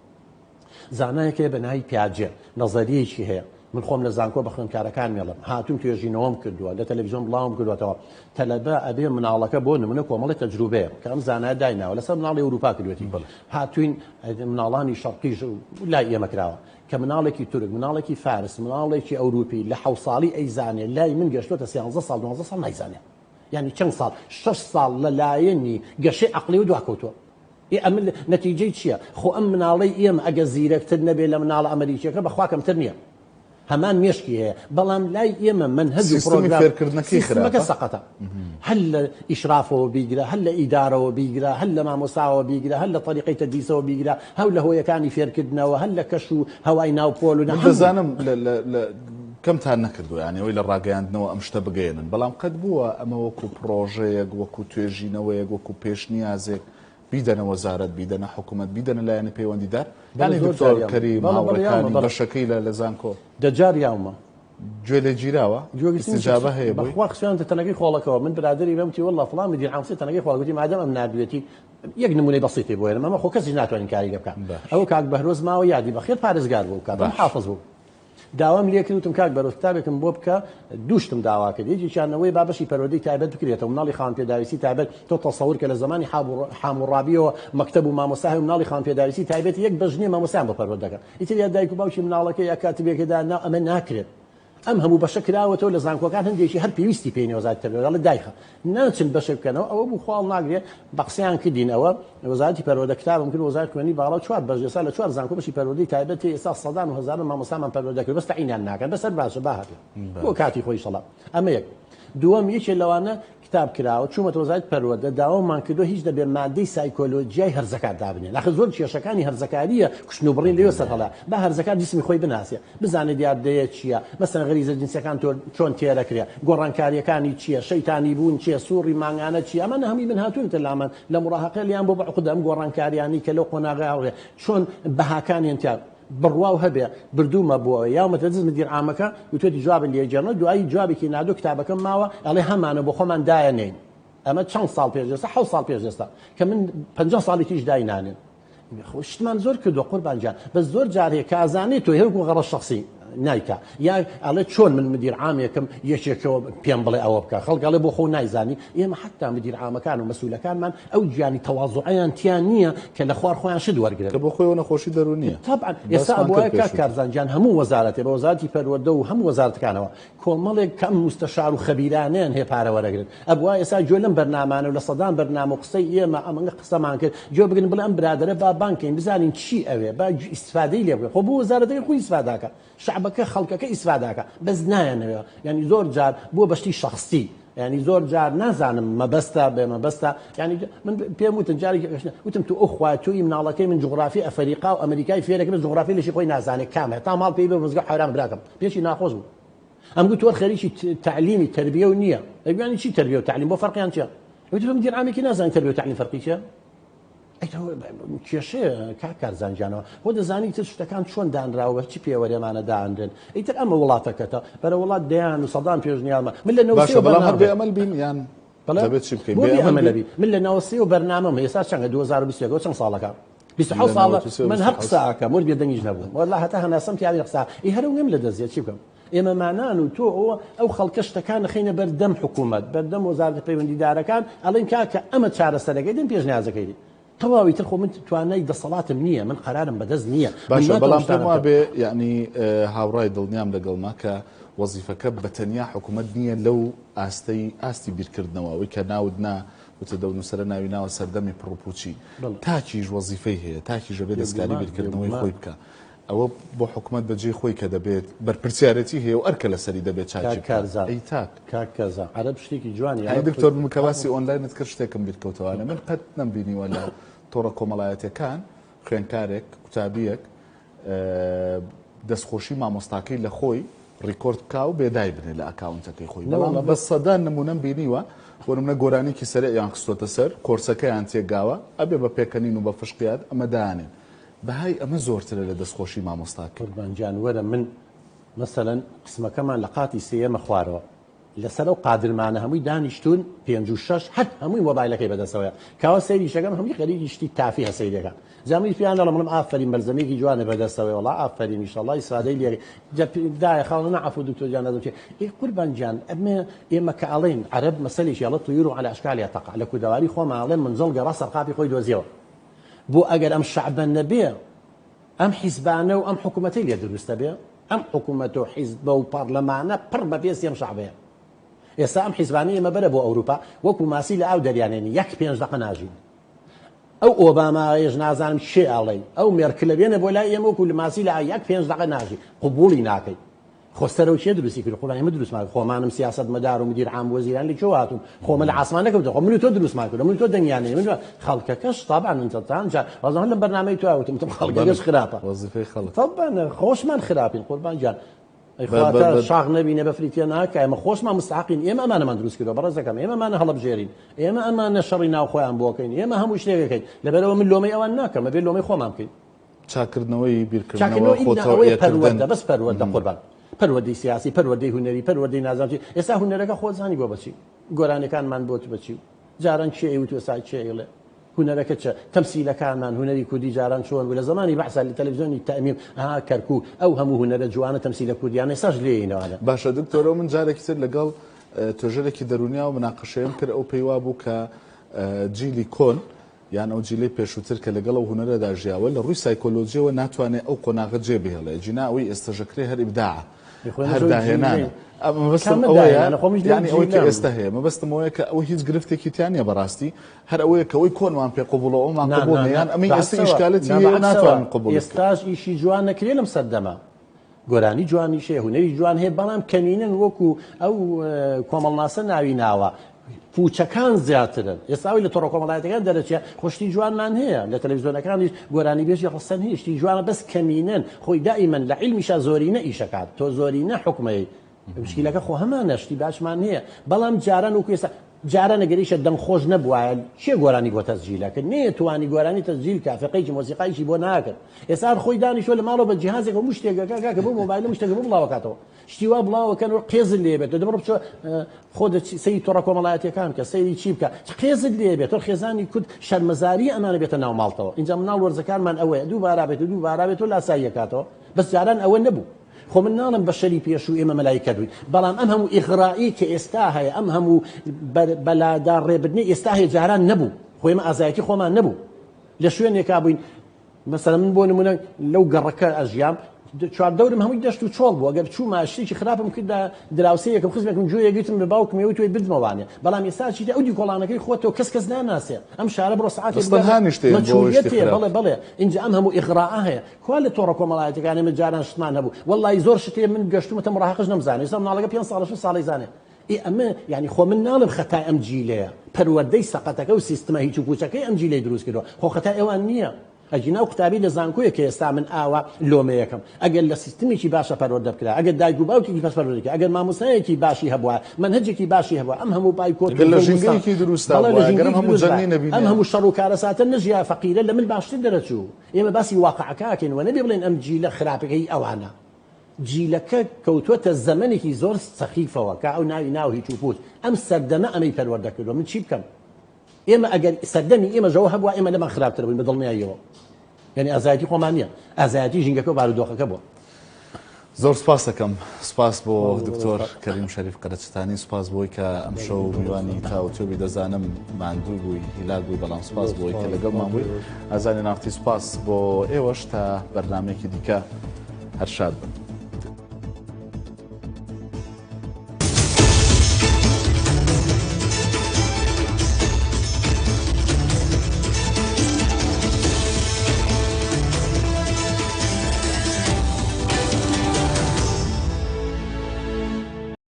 زانایەک هەیە بە ناوی پیاجێ نەزەریەکی هەیە من خۆم لە زانکۆ بە خوێندکارەکان مێڵم هاتوم توێژینەوەم کردووە لە تەلەڤیزیۆن بڵاوم کردوەتەوە تەلەبە ئەبێ مناڵەکە بۆ نمونە کۆمەڵی تەجروبەیە کە ئەم زانایە دایناوە لەسەر مناڵی ئەوروپا کردوێتی هاتوین مناڵانی شەرقیش لای ئێمە کراوە کە مناڵێکی تورک، مناڵێکی فارس، مناڵێکی ئەوروپی لە حەو ساڵی ئەیزانێ لای من گەشتۆتە سیانزە ساڵ دوانزە ساڵ نایزانێ یانی چەند ساڵ شەش ساڵ لە لایەنی گەشەی عەقڵیەوە دواکەوتووە ئێ ئەمە نەتیجەی چییە؟ خۆ ئەم مناڵەی ئێمە ئەگە زیرەکتر نەبێ لە مناڵە ئەمەریکیەکە بەخوا کەمتر نییە هەمان مێشکی هەیە بەڵام لای ئێمە مەنهەج و سیستمی پرۆگرام فێرکردنەکەی سیستمەکە خراپە سەقەتە هەر لە ئیشرافەوە بیگرە هەر لە ئیدارەوە بیگرە هەر لە مامۆستاوە بیگرە هەر لە تەریقەی تەدریسەوە بیگرە هەو لە هۆیەکانی فێرکردنەوە هەر لە کەش و هەوای ناو پۆل و من هەموو دەزانم لە لە لە کەمتان نەکردووە یانی ئەوەی لە ڕاگەیاندنەوە ئەم شتە بگەیەنن بەڵام قەت بووە ئەمە وەکو پڕۆژەیەک وەکو توێژینەوەیەک وەکو پێشنیازێک بیدەنە وەزارەت بیدەنە حکومەت بیدەنە لایەنی پەیوەندیدار بەڵێ یانی زۆر دکتۆر جار یاومە کەریم بەڵێ بەڵێ یاومە هاوڕێکانی بەڵێ بەشەکەی لە لە زانکۆ دە جار یاومە گوێ لێ گیراوە؟ گوێگرتنی ئیستیجابە هەیە بۆی؟ بەخوا خسویانتە تەنەکەی خۆڵەکەوە من برادەری بەم وتی واللە فڵان مدیر عام قسەی تەنەکەی خۆڵ گوتی مادەم ئەم ناردوێتی یەک نمونەی بەسیطی بۆ هێنم ئەمە خۆ کەسیش ناتوانین کاری لێ بکا ئەوە کاک بەهرۆز ماوە یادی بەخێر پارێزگار بوو کات باش. حافظ بوو داوام لێ کرد وتم کاک بەرۆز کتابێکم بۆ بکە دوو شتم داوا کرد یەکێکیان ئەوەیە با بەشی پەروەردەی تایبەت بکرێتەوە مناڵی خاوەن پێداویستی تایبەت تۆ تەسەور کە لە زەمانی حاموڕابیەوە مەکتەب و مامۆستا هەیە و مناڵی خاوەن پێداویستی تایبەت یەک بەش نییە مامۆستایان بۆ پەروەردە دەکەن ئیتر یا دایک و باوکی مناڵەکە یا کاتبێکەدا نا ئەمە ناکرێت ئەم هەموو بەشە کراوەتەوە لە زانکۆکان هەندێکی هەر پێویستی پێی نیە وەزارەتی پەروەردە دەڵێت دایخە ناچن بەشێک بکەنەوە ئەوە بوو خوا هەڵناگرێ بە قسەیان کردین ئەوە وەزارەتی پەروەردە کتابم کرد وەزارەتی خوێندنی باڵا چوار بەش ئێستا لە چوار زانکۆ بەشی پەروەردەی تایبەت هەیە ئێستا سەدان و هەزاران مامۆستامان پەروەردە کرد بەس تەعینیان ناکەن بەس هەر باشە با هەبێ بۆ کاتی خۆی ئیشەڵا ئەمە یەک دووەم یەکێ لەوانە کتاب کراوە چوومەتە وەزارەتی پەروەردە داوامان کردووە هیچ نەبێ مادەی سایکۆلۆجیای هەرزەکار دابنێن ئاخر زۆر کێشەکانی هەرزەکارییە کوشتن و بڕین لەوێ سەرهەڵا با هەرزەکار جسمی خۆی بناسێ بزانێ دیاردەیە چییە مەسەلەن غەریزە جنسیەکان تۆ چۆن تێرەکرێ گۆڕانکارییەکانی چییە شەیتانی بوون چییە سوڕی مانگانە چییە ئەمانە هەمووی من هاتوونەتە لامان لە مراهقە لێیان بۆ بە عوقدە ئەم گۆڕانکاریانەی کە لەو قۆناغە هەڵێ چۆن بەهاکانیان تیا بڕواو هەبێ بردوومە بۆ یاومەتە دز مدیر عامەکە وتوێتی جوابت لێ گێڕنەوە دوایی جوابێکی نادۆ کتابەکەم ماوە ئەڵێ هەمانە بۆ خۆمان دایەنێین ئەمە چەند ساڵ پێش ئێستا حەوت ساڵ پێش ئێستا کە من 50 ساڵی تیش داینانێن خۆ شتمان زۆر کردووە قوربان گیان بەس زۆر جار هەیە کە ئەزانێ تۆ هەر وەکو غەڕەز شەخسی. نایکا یا ئەڵێ چۆن من مدیر عامێکم یەکێکەوە پێم بڵێ ئەوە بکە خەڵک ئەڵێ بۆ خۆ نایزانی ئێمە حتا مدیر عامەکان و مەسولەکانمان ئەو گیانی تەوازوعیان تیان نییە کە لە خوار خۆیان شت وەرگرن کە بۆ خۆیەوە نەخۆشی دەروونیە طبعا ئێستا ئەبوایە کاک کارزان گیان هەموو وەزارەتێ بە وەزارەتی پەروەردە و هەموو وەزارەتەکانەوە کۆمەڵێک کەم موستەشار و خەبیرانەیان هەیە پارە وەرەگرن ئەبوا ئێستا گوێ لەم بەرنامانە و لە سەدان بەرنامە و قسەی ئێمە ئەمەنگە قسەمان کرد گوێ بگرن بڵێ ئەم برادەرە با بانگ کەین بزانین چی ئەوێ با ئیستفادەی لێ بکەین خۆ بۆ وەزارەتەکەی خۆی ئیستفاداکە شەعبەکە خەڵکەکە ئیستفاداکە بەس نایانەوێ یعنی زۆر جار بووە بە شتی شەخسی یعنی زۆر جار نازانم مەبەستە بێ مەبەستە یعنی من پێم وتن جارێکی وتم تو ئەو خوا توی مناڵەکەی من جوغرافی ئەفەریقا و ئەمریکای فێرەکە بە جوغرافی لەشی خۆی نازانێت کامە تا ماڵ پێی بە مزگە حەرام براکەم پێشی ناخۆش بوو ئەم گوت تۆ خەریکی تەعلیمی تەربیە و نییە ئەگویانی چی تەربیە و تەعلیم بۆ فەرقیان چیە وتم مدیر عامێکی نازانین تەربیە و تەعلیم فەرقی چیە کێشەیە کاک کارزان گیانەوە خۆ دەزانی تر شتەکان چۆن دانراوە بە چ پێوەرێمانە دانرێن ئیتر ئەمە وڵاتەکەتە بەرە وڵات دەیان و سەدان پێشنیارمە من لە باشە بەڵام هەر بێ ئەمەل بین یان دەبێت چی بکەین بێ ئەمەل بین من لە ناوەسێ و بەرنامەم ئێستا چەندە 2021 چەند ساڵەکە 27 ساڵە من هەر قسە ئەکەم ورد بێدەنگیش نەبووم والله هەتا هەناسەم تیاوی قسە ئی هەرو نیم لە دەست چی بکەم ئێمەمانان و تۆ ئەوە ئەو خەڵکە شتەکان نەخەینە بەردەم حکوومەت بەردەم وەزارەتە پەیوەندیدارەکان ئەڵێن کاکە ئەمە چارەسەرەکەی دەن پێشنیازەکەی دێ تەواوی تر خۆ من توانای دەسەڵاتم نییە من قەرارم بەدەست نییە باشە بەڵام پێم وابێ یعنی هاوڕای دڵنیام لەگەڵما کە وەزیفەکە بە تەنیا حکوومەت نییە لەو ئاستەی ئاستی بیرکردنەوە ئەوەی کە ناوت نا وتە دەو نووسەرە ناوی ناوە سەردەمی پڕوپوچی تاکیش وەزیفەی هەیە تاکیش ئەبێ دەستکاری بیرکردنەوەی خۆی بکا ئەوە بۆ حکومەت بەجێی خۆی کە دەبێت بەرپرسیارێتی هەیە و ئەرکە لەسەری دەبێت چاکی کاک کارزان ئەی تاک کاک کارزان عەرەب شتێکی جوانی ئەی دکتۆر من کە باسی ئۆنلاینت کرد شتێکم بیر کەوتەوانە من قەت نەمبینیوە لە تۆڕە کۆمەڵایەتیەکان خوێندکارێک قوتابیەک دەستخۆشی مامۆستاکەی لە خۆی ڕیکۆرد بکا و بێدای بنێ لە ئەکاونتەکەی خۆی بەڵام بە سەدان نمونەم بینیوە بۆ نمونە گۆرانیکی سەرعیان خستۆتە سەر کۆرسەکەیان تێگاوە ئەبێ بە پێکەنین و بە فشقیات ئەمە دانێن بەهای ئەمە زۆرترە لە دەستخۆشی مامۆستاکەی. قوربان گیان وەرە من مەسەلەن قسمەکەمان لە قاتی سێیەمە خوارەوە لەسەر ئەو قادرمانە هەمووی دانیشتوون پێنج و شەش هەر هەمووی مۆبایلەکەی بەدەستەوەیە کاوە سەیریشەکەم هەمووی خەریکی شتی تافیهە سەیرەکە جا منیش پێیان دەڵێم بڵێم ئافەرین مەلزەمەیەکی جوانە بەدەستەوەی وەڵا ئافەرین ئیشەڵڵا ئیسفادەی لێ جا دایە خاڵە نا عەفو دکتۆر گیان نازم چی ئەی قوربان گیان ئەمە ئێمە کە ئەڵێین عەرەب مەسەلێکی ئەڵێ طیور علی اشکالها تقع لە کوردەواری خۆمان ئەڵێن منجەڵ گەڕا سەرقاپی خۆی دۆزیەوە بۆ ئەگەر ئەم شەعبە نەبێ ئەم حیزبانە و ئەم حکوومەتەی لێ دروستە بێ ئەم حکوومەت و حیزبە و پەرلەمانە پڕ بە پێستی ئەم شەعبەیە ئێستا ئەم حیزبانەی ئێمە بەرە بۆ ئەوروپا وەکو ماسی لە ئاو دەریانێنی یەک پێنج دەقە ناژین ئەو ئۆبامایش نازانم چێ ئەڵێ ئەو مێرکلە بێنە بۆ لای ئێمە وەکو لە ماسی لە یەک پێنج دەقە ناژی قبوڵی ناکەی خۆ سەرەوە کێ دروستی کرد قوربان ئێمە دروستمان کرد خۆمانم سیاسەت مەدار و مدیر عام وەزیران لە کوێوە هاتوون خۆ من لە عاسمان نەکەوتە خۆ من و تۆ دروستمان کرد من و تۆ دەنگیان نەی من خەڵکەکەش طبعا من تان جا وازم لەم بەرنامەی تۆ وتم تم خەڵکەکەش خراپە وەزیفەی خەڵک طبعا خۆشمان خراپین قوربان گیان ئەی خواتا شاخ نەبینە بەفری تێ ناکا ئێمە خۆشمان مستحقین ئێمە ئەمانەمان دروست کردووە بەڕێزەکەم ئێمە ئەمانە هەڵبژێرین ئێمە ئەمانە شەڕی ناوخۆیان بۆکەین ئێمە هەموو شتێکەکەین لەبەرەوە من لۆمەی ئەوان ناکەم ئەبێ لۆمەی خۆمان بکەین چاکردنەوەی بیرکردنەوە خۆ تەوعیەکردن. بەس پەروەردە قوربان پەروەردەی سیاسی پەروەردەی هونەری پەروەردەی نازانم چی ئێستا هونەرەکە خۆت زانی بۆ بەچی گۆرانیەکانمان بۆ بەچی جاران کێ ئەیوت ئێستا کێ ئەیڵێ هونەرەکە چە تەمسیلەکانمان هونەری کوردی جاران چۆن بوو لە زمانی بەعسا لە تەلەڤیزیۆنی تەئمیم ئەها کەرکوک ئەو هەموو هونەرە جوانە تەمسیلە کوردیانە ئێستاش لێینەوانە. باشە دکتۆرەوە من جارێکی تر لەگەڵ توێژەرێکی دەروونیا و مناقەشەیەم کرد ئەو پێی وابوو کە جیلی کۆن یان ئەو جیلەی پێشووتر کە لەگەڵ ئەو هونەرەدا ژیاوە لە ڕووی سایکۆلۆجیەوە ناتوانێ ئەو قۆناغە جێ بهێڵێ جینا ئەوەی ئێستەژەکرێ هەر ئیبداعە هەر داهێنانە مەبەستم ئەوەیە یانی ئەوەی کە ئێستا هەیە مەبەستم ئەوەیە کە ئەوە هیچ گرفتێکی تیا نییە بەڕاستی هەر ئەوەیە کە ئەوەی کۆنمان پێ قبوڵە ئەومان قبوڵ نییە یان ئەمەی ئێستا ئیشکالەتی هەیە و ناتوانن قبوڵی بکەن. ئێستاش ئیشی جوان نەکرێ لەم سەردەمە گۆرانی جوانیش هەیە هونەری جوان هەیە بەڵام کەمینەن وەکو ئەو کۆمەڵناسە ناوی ناوە پوچەکان زیاترن ئێستا ئەوی لە تۆڕە کۆمەڵایەتەکان دەرەچێ خۆشتی جوانمان هەیە لە تەلەڤیزیۆنەکانیش گۆرانی بێژی ڕەسەن هەیە شتی جوانە بەس کەمینەن خۆی دائیمەن لە عیلمیشا زۆرینە ئیشەکات تۆ زۆرینە حکومەی مشکیلەکە خۆ هەمانە شتی باشمان هەیە بەڵام جاران وەکو ئێستا جاران ئەگەر ئیشە دەنگ خۆش نەبوایە کێ گۆرانی بۆ تەسجیل ئەکرد نەیەتوانی گۆرانی تەسجیل کا فقەیەکی مۆسیقایشی بۆ ناکرد ئێستا هەر خۆی دانیشتوە لە ماڵەوە بە جیهازێک هەموو شتێک ئەکا کاکە بۆ مۆبایل هەموو شتێک بۆ بڵاوەکاتەوە شتی وا بڵاوەکەن و قێزت لێ بێت دەبڕ بچۆ خۆ سەیری تۆڕە کۆمەڵایەتیەکان کە سەیری چی بکە قێزت لێ بێت تۆ خێزانی کورد شەرمەزاری ئەمانە بێتە ناو ماڵتەوە اینجا مناڵ وەرزەکانمان ئەوەیە دووبارە بێت و دووبارە بێت و لاساییەکاتەوە بەس جاران ئەوە نەبوو. خۆ من ناڵێم بەشەری پێشوو ئێمە مەلایکە بووین، بەڵام ئەم هەموو ئیغرائەی کە ئێستا هەیە، ئەم هەموو بەلادا ڕێبردنەی ئێستا هەیە جاران نەبوو. خۆ ئێمە ئازایەتی خۆمان نەبوو. لە شوێنێکا بووین مەسەلەن من بۆ نمونە لەو گەڕەکە ئەژیام چواردەورم هەمووی دەشت و چۆڵ بوو ئەگەر چوومە شتێکی خراپم کردا دراوسێیەکم خزمێکم گوێیە گرتم بە باوکم وت وی بردمەوانێ بەڵام ئێستا چیتە ئەو دیکۆڵانەکەی خۆتەوە کەس کەس ناناسێ ئەم شارە بڕۆ سەعاتێ بگەڕێ مەجهولیەتێ بەڵێ بەڵێ ئینجا ئەم هەموو ئیغراء هەیە کوا لە تۆڕە کۆمەڵایەتەکان ئێمە جاران شتمان هەبوو وەڵی زۆر شتێ من گەشتومەتە مڕاهقش نەمزانێ ئێستا مناڵەکە پێنج ساڵە شەش ساڵی زانێ ئێ ئەمە یانی خۆ من ناڵێم خەتای ئەم جیلەیە، پەروەردەی سەقەتەکە و سیستمە هیچ و پوچەکەی ئەم جیلەی دروست کردوە، خۆ خەتای ئەوان نییە. ئەگینا ئەو قوتابی لە زانکۆیە کە ئێستا من ئاوا لۆمەیەکەم، ئەگەر لە سیستمێکی باشە پەروەردە بکرا، ئەگەر دایک و باوکێکی باش پەروەردەی کرا، ئەگەر مامۆستایەکی باشی هەبوایە، مەنهەجێکی باشی هەبوایە، ئەم هەموو بایکۆت و ئەگەر لە زوڵم و ستەم، ژینگەیەکی دروستا بەڵێ لە بوایە، ئەگەر ئەم ژینگەیەکی هەموو دروست جەنگەی بایە، ئەم نەبینیایە. هەموو شەڕ و کارەساتە نەژیا، فەقیرە لە من باشتر دەرەچوو. ئێمە باسی واقعەکە ئەکەین و نەبێ بڵێین ئەم جیلە خراپەکەی ئەوانە. جیلەکە کەوتوەتە زەمەنێکی زۆر سەخیفەوە کە ئەو ناوی ناو هیچ و پوچ ئەم سەردەمە ئەمەی پەروەردە کردوە من چی بکەم ئێمە ئەگەر سەردەمی ئێمە ژەوە هەبووە ئێمە لەمان خراپتر بووین بە دڵنیاییەوە یعنی ئازایەتی خۆمان نییە ئازایەتی ژینگەکە و بارودۆخەکە بووە. زۆر سپاس دەکەم سپاس بۆ دکتۆر کەریم شەریف قەرەچتانی سپاس بۆی کە ئەمشەو میوانی تاوتوێ دەزانم ماندوو بووی هیلاک بووی بەڵام سپاس بۆی کە لەگەڵمان بووی ئازانی نافتی سپاس بۆ ئێوەش تا بەرنمەیەکی دیکە هەر شاد بن.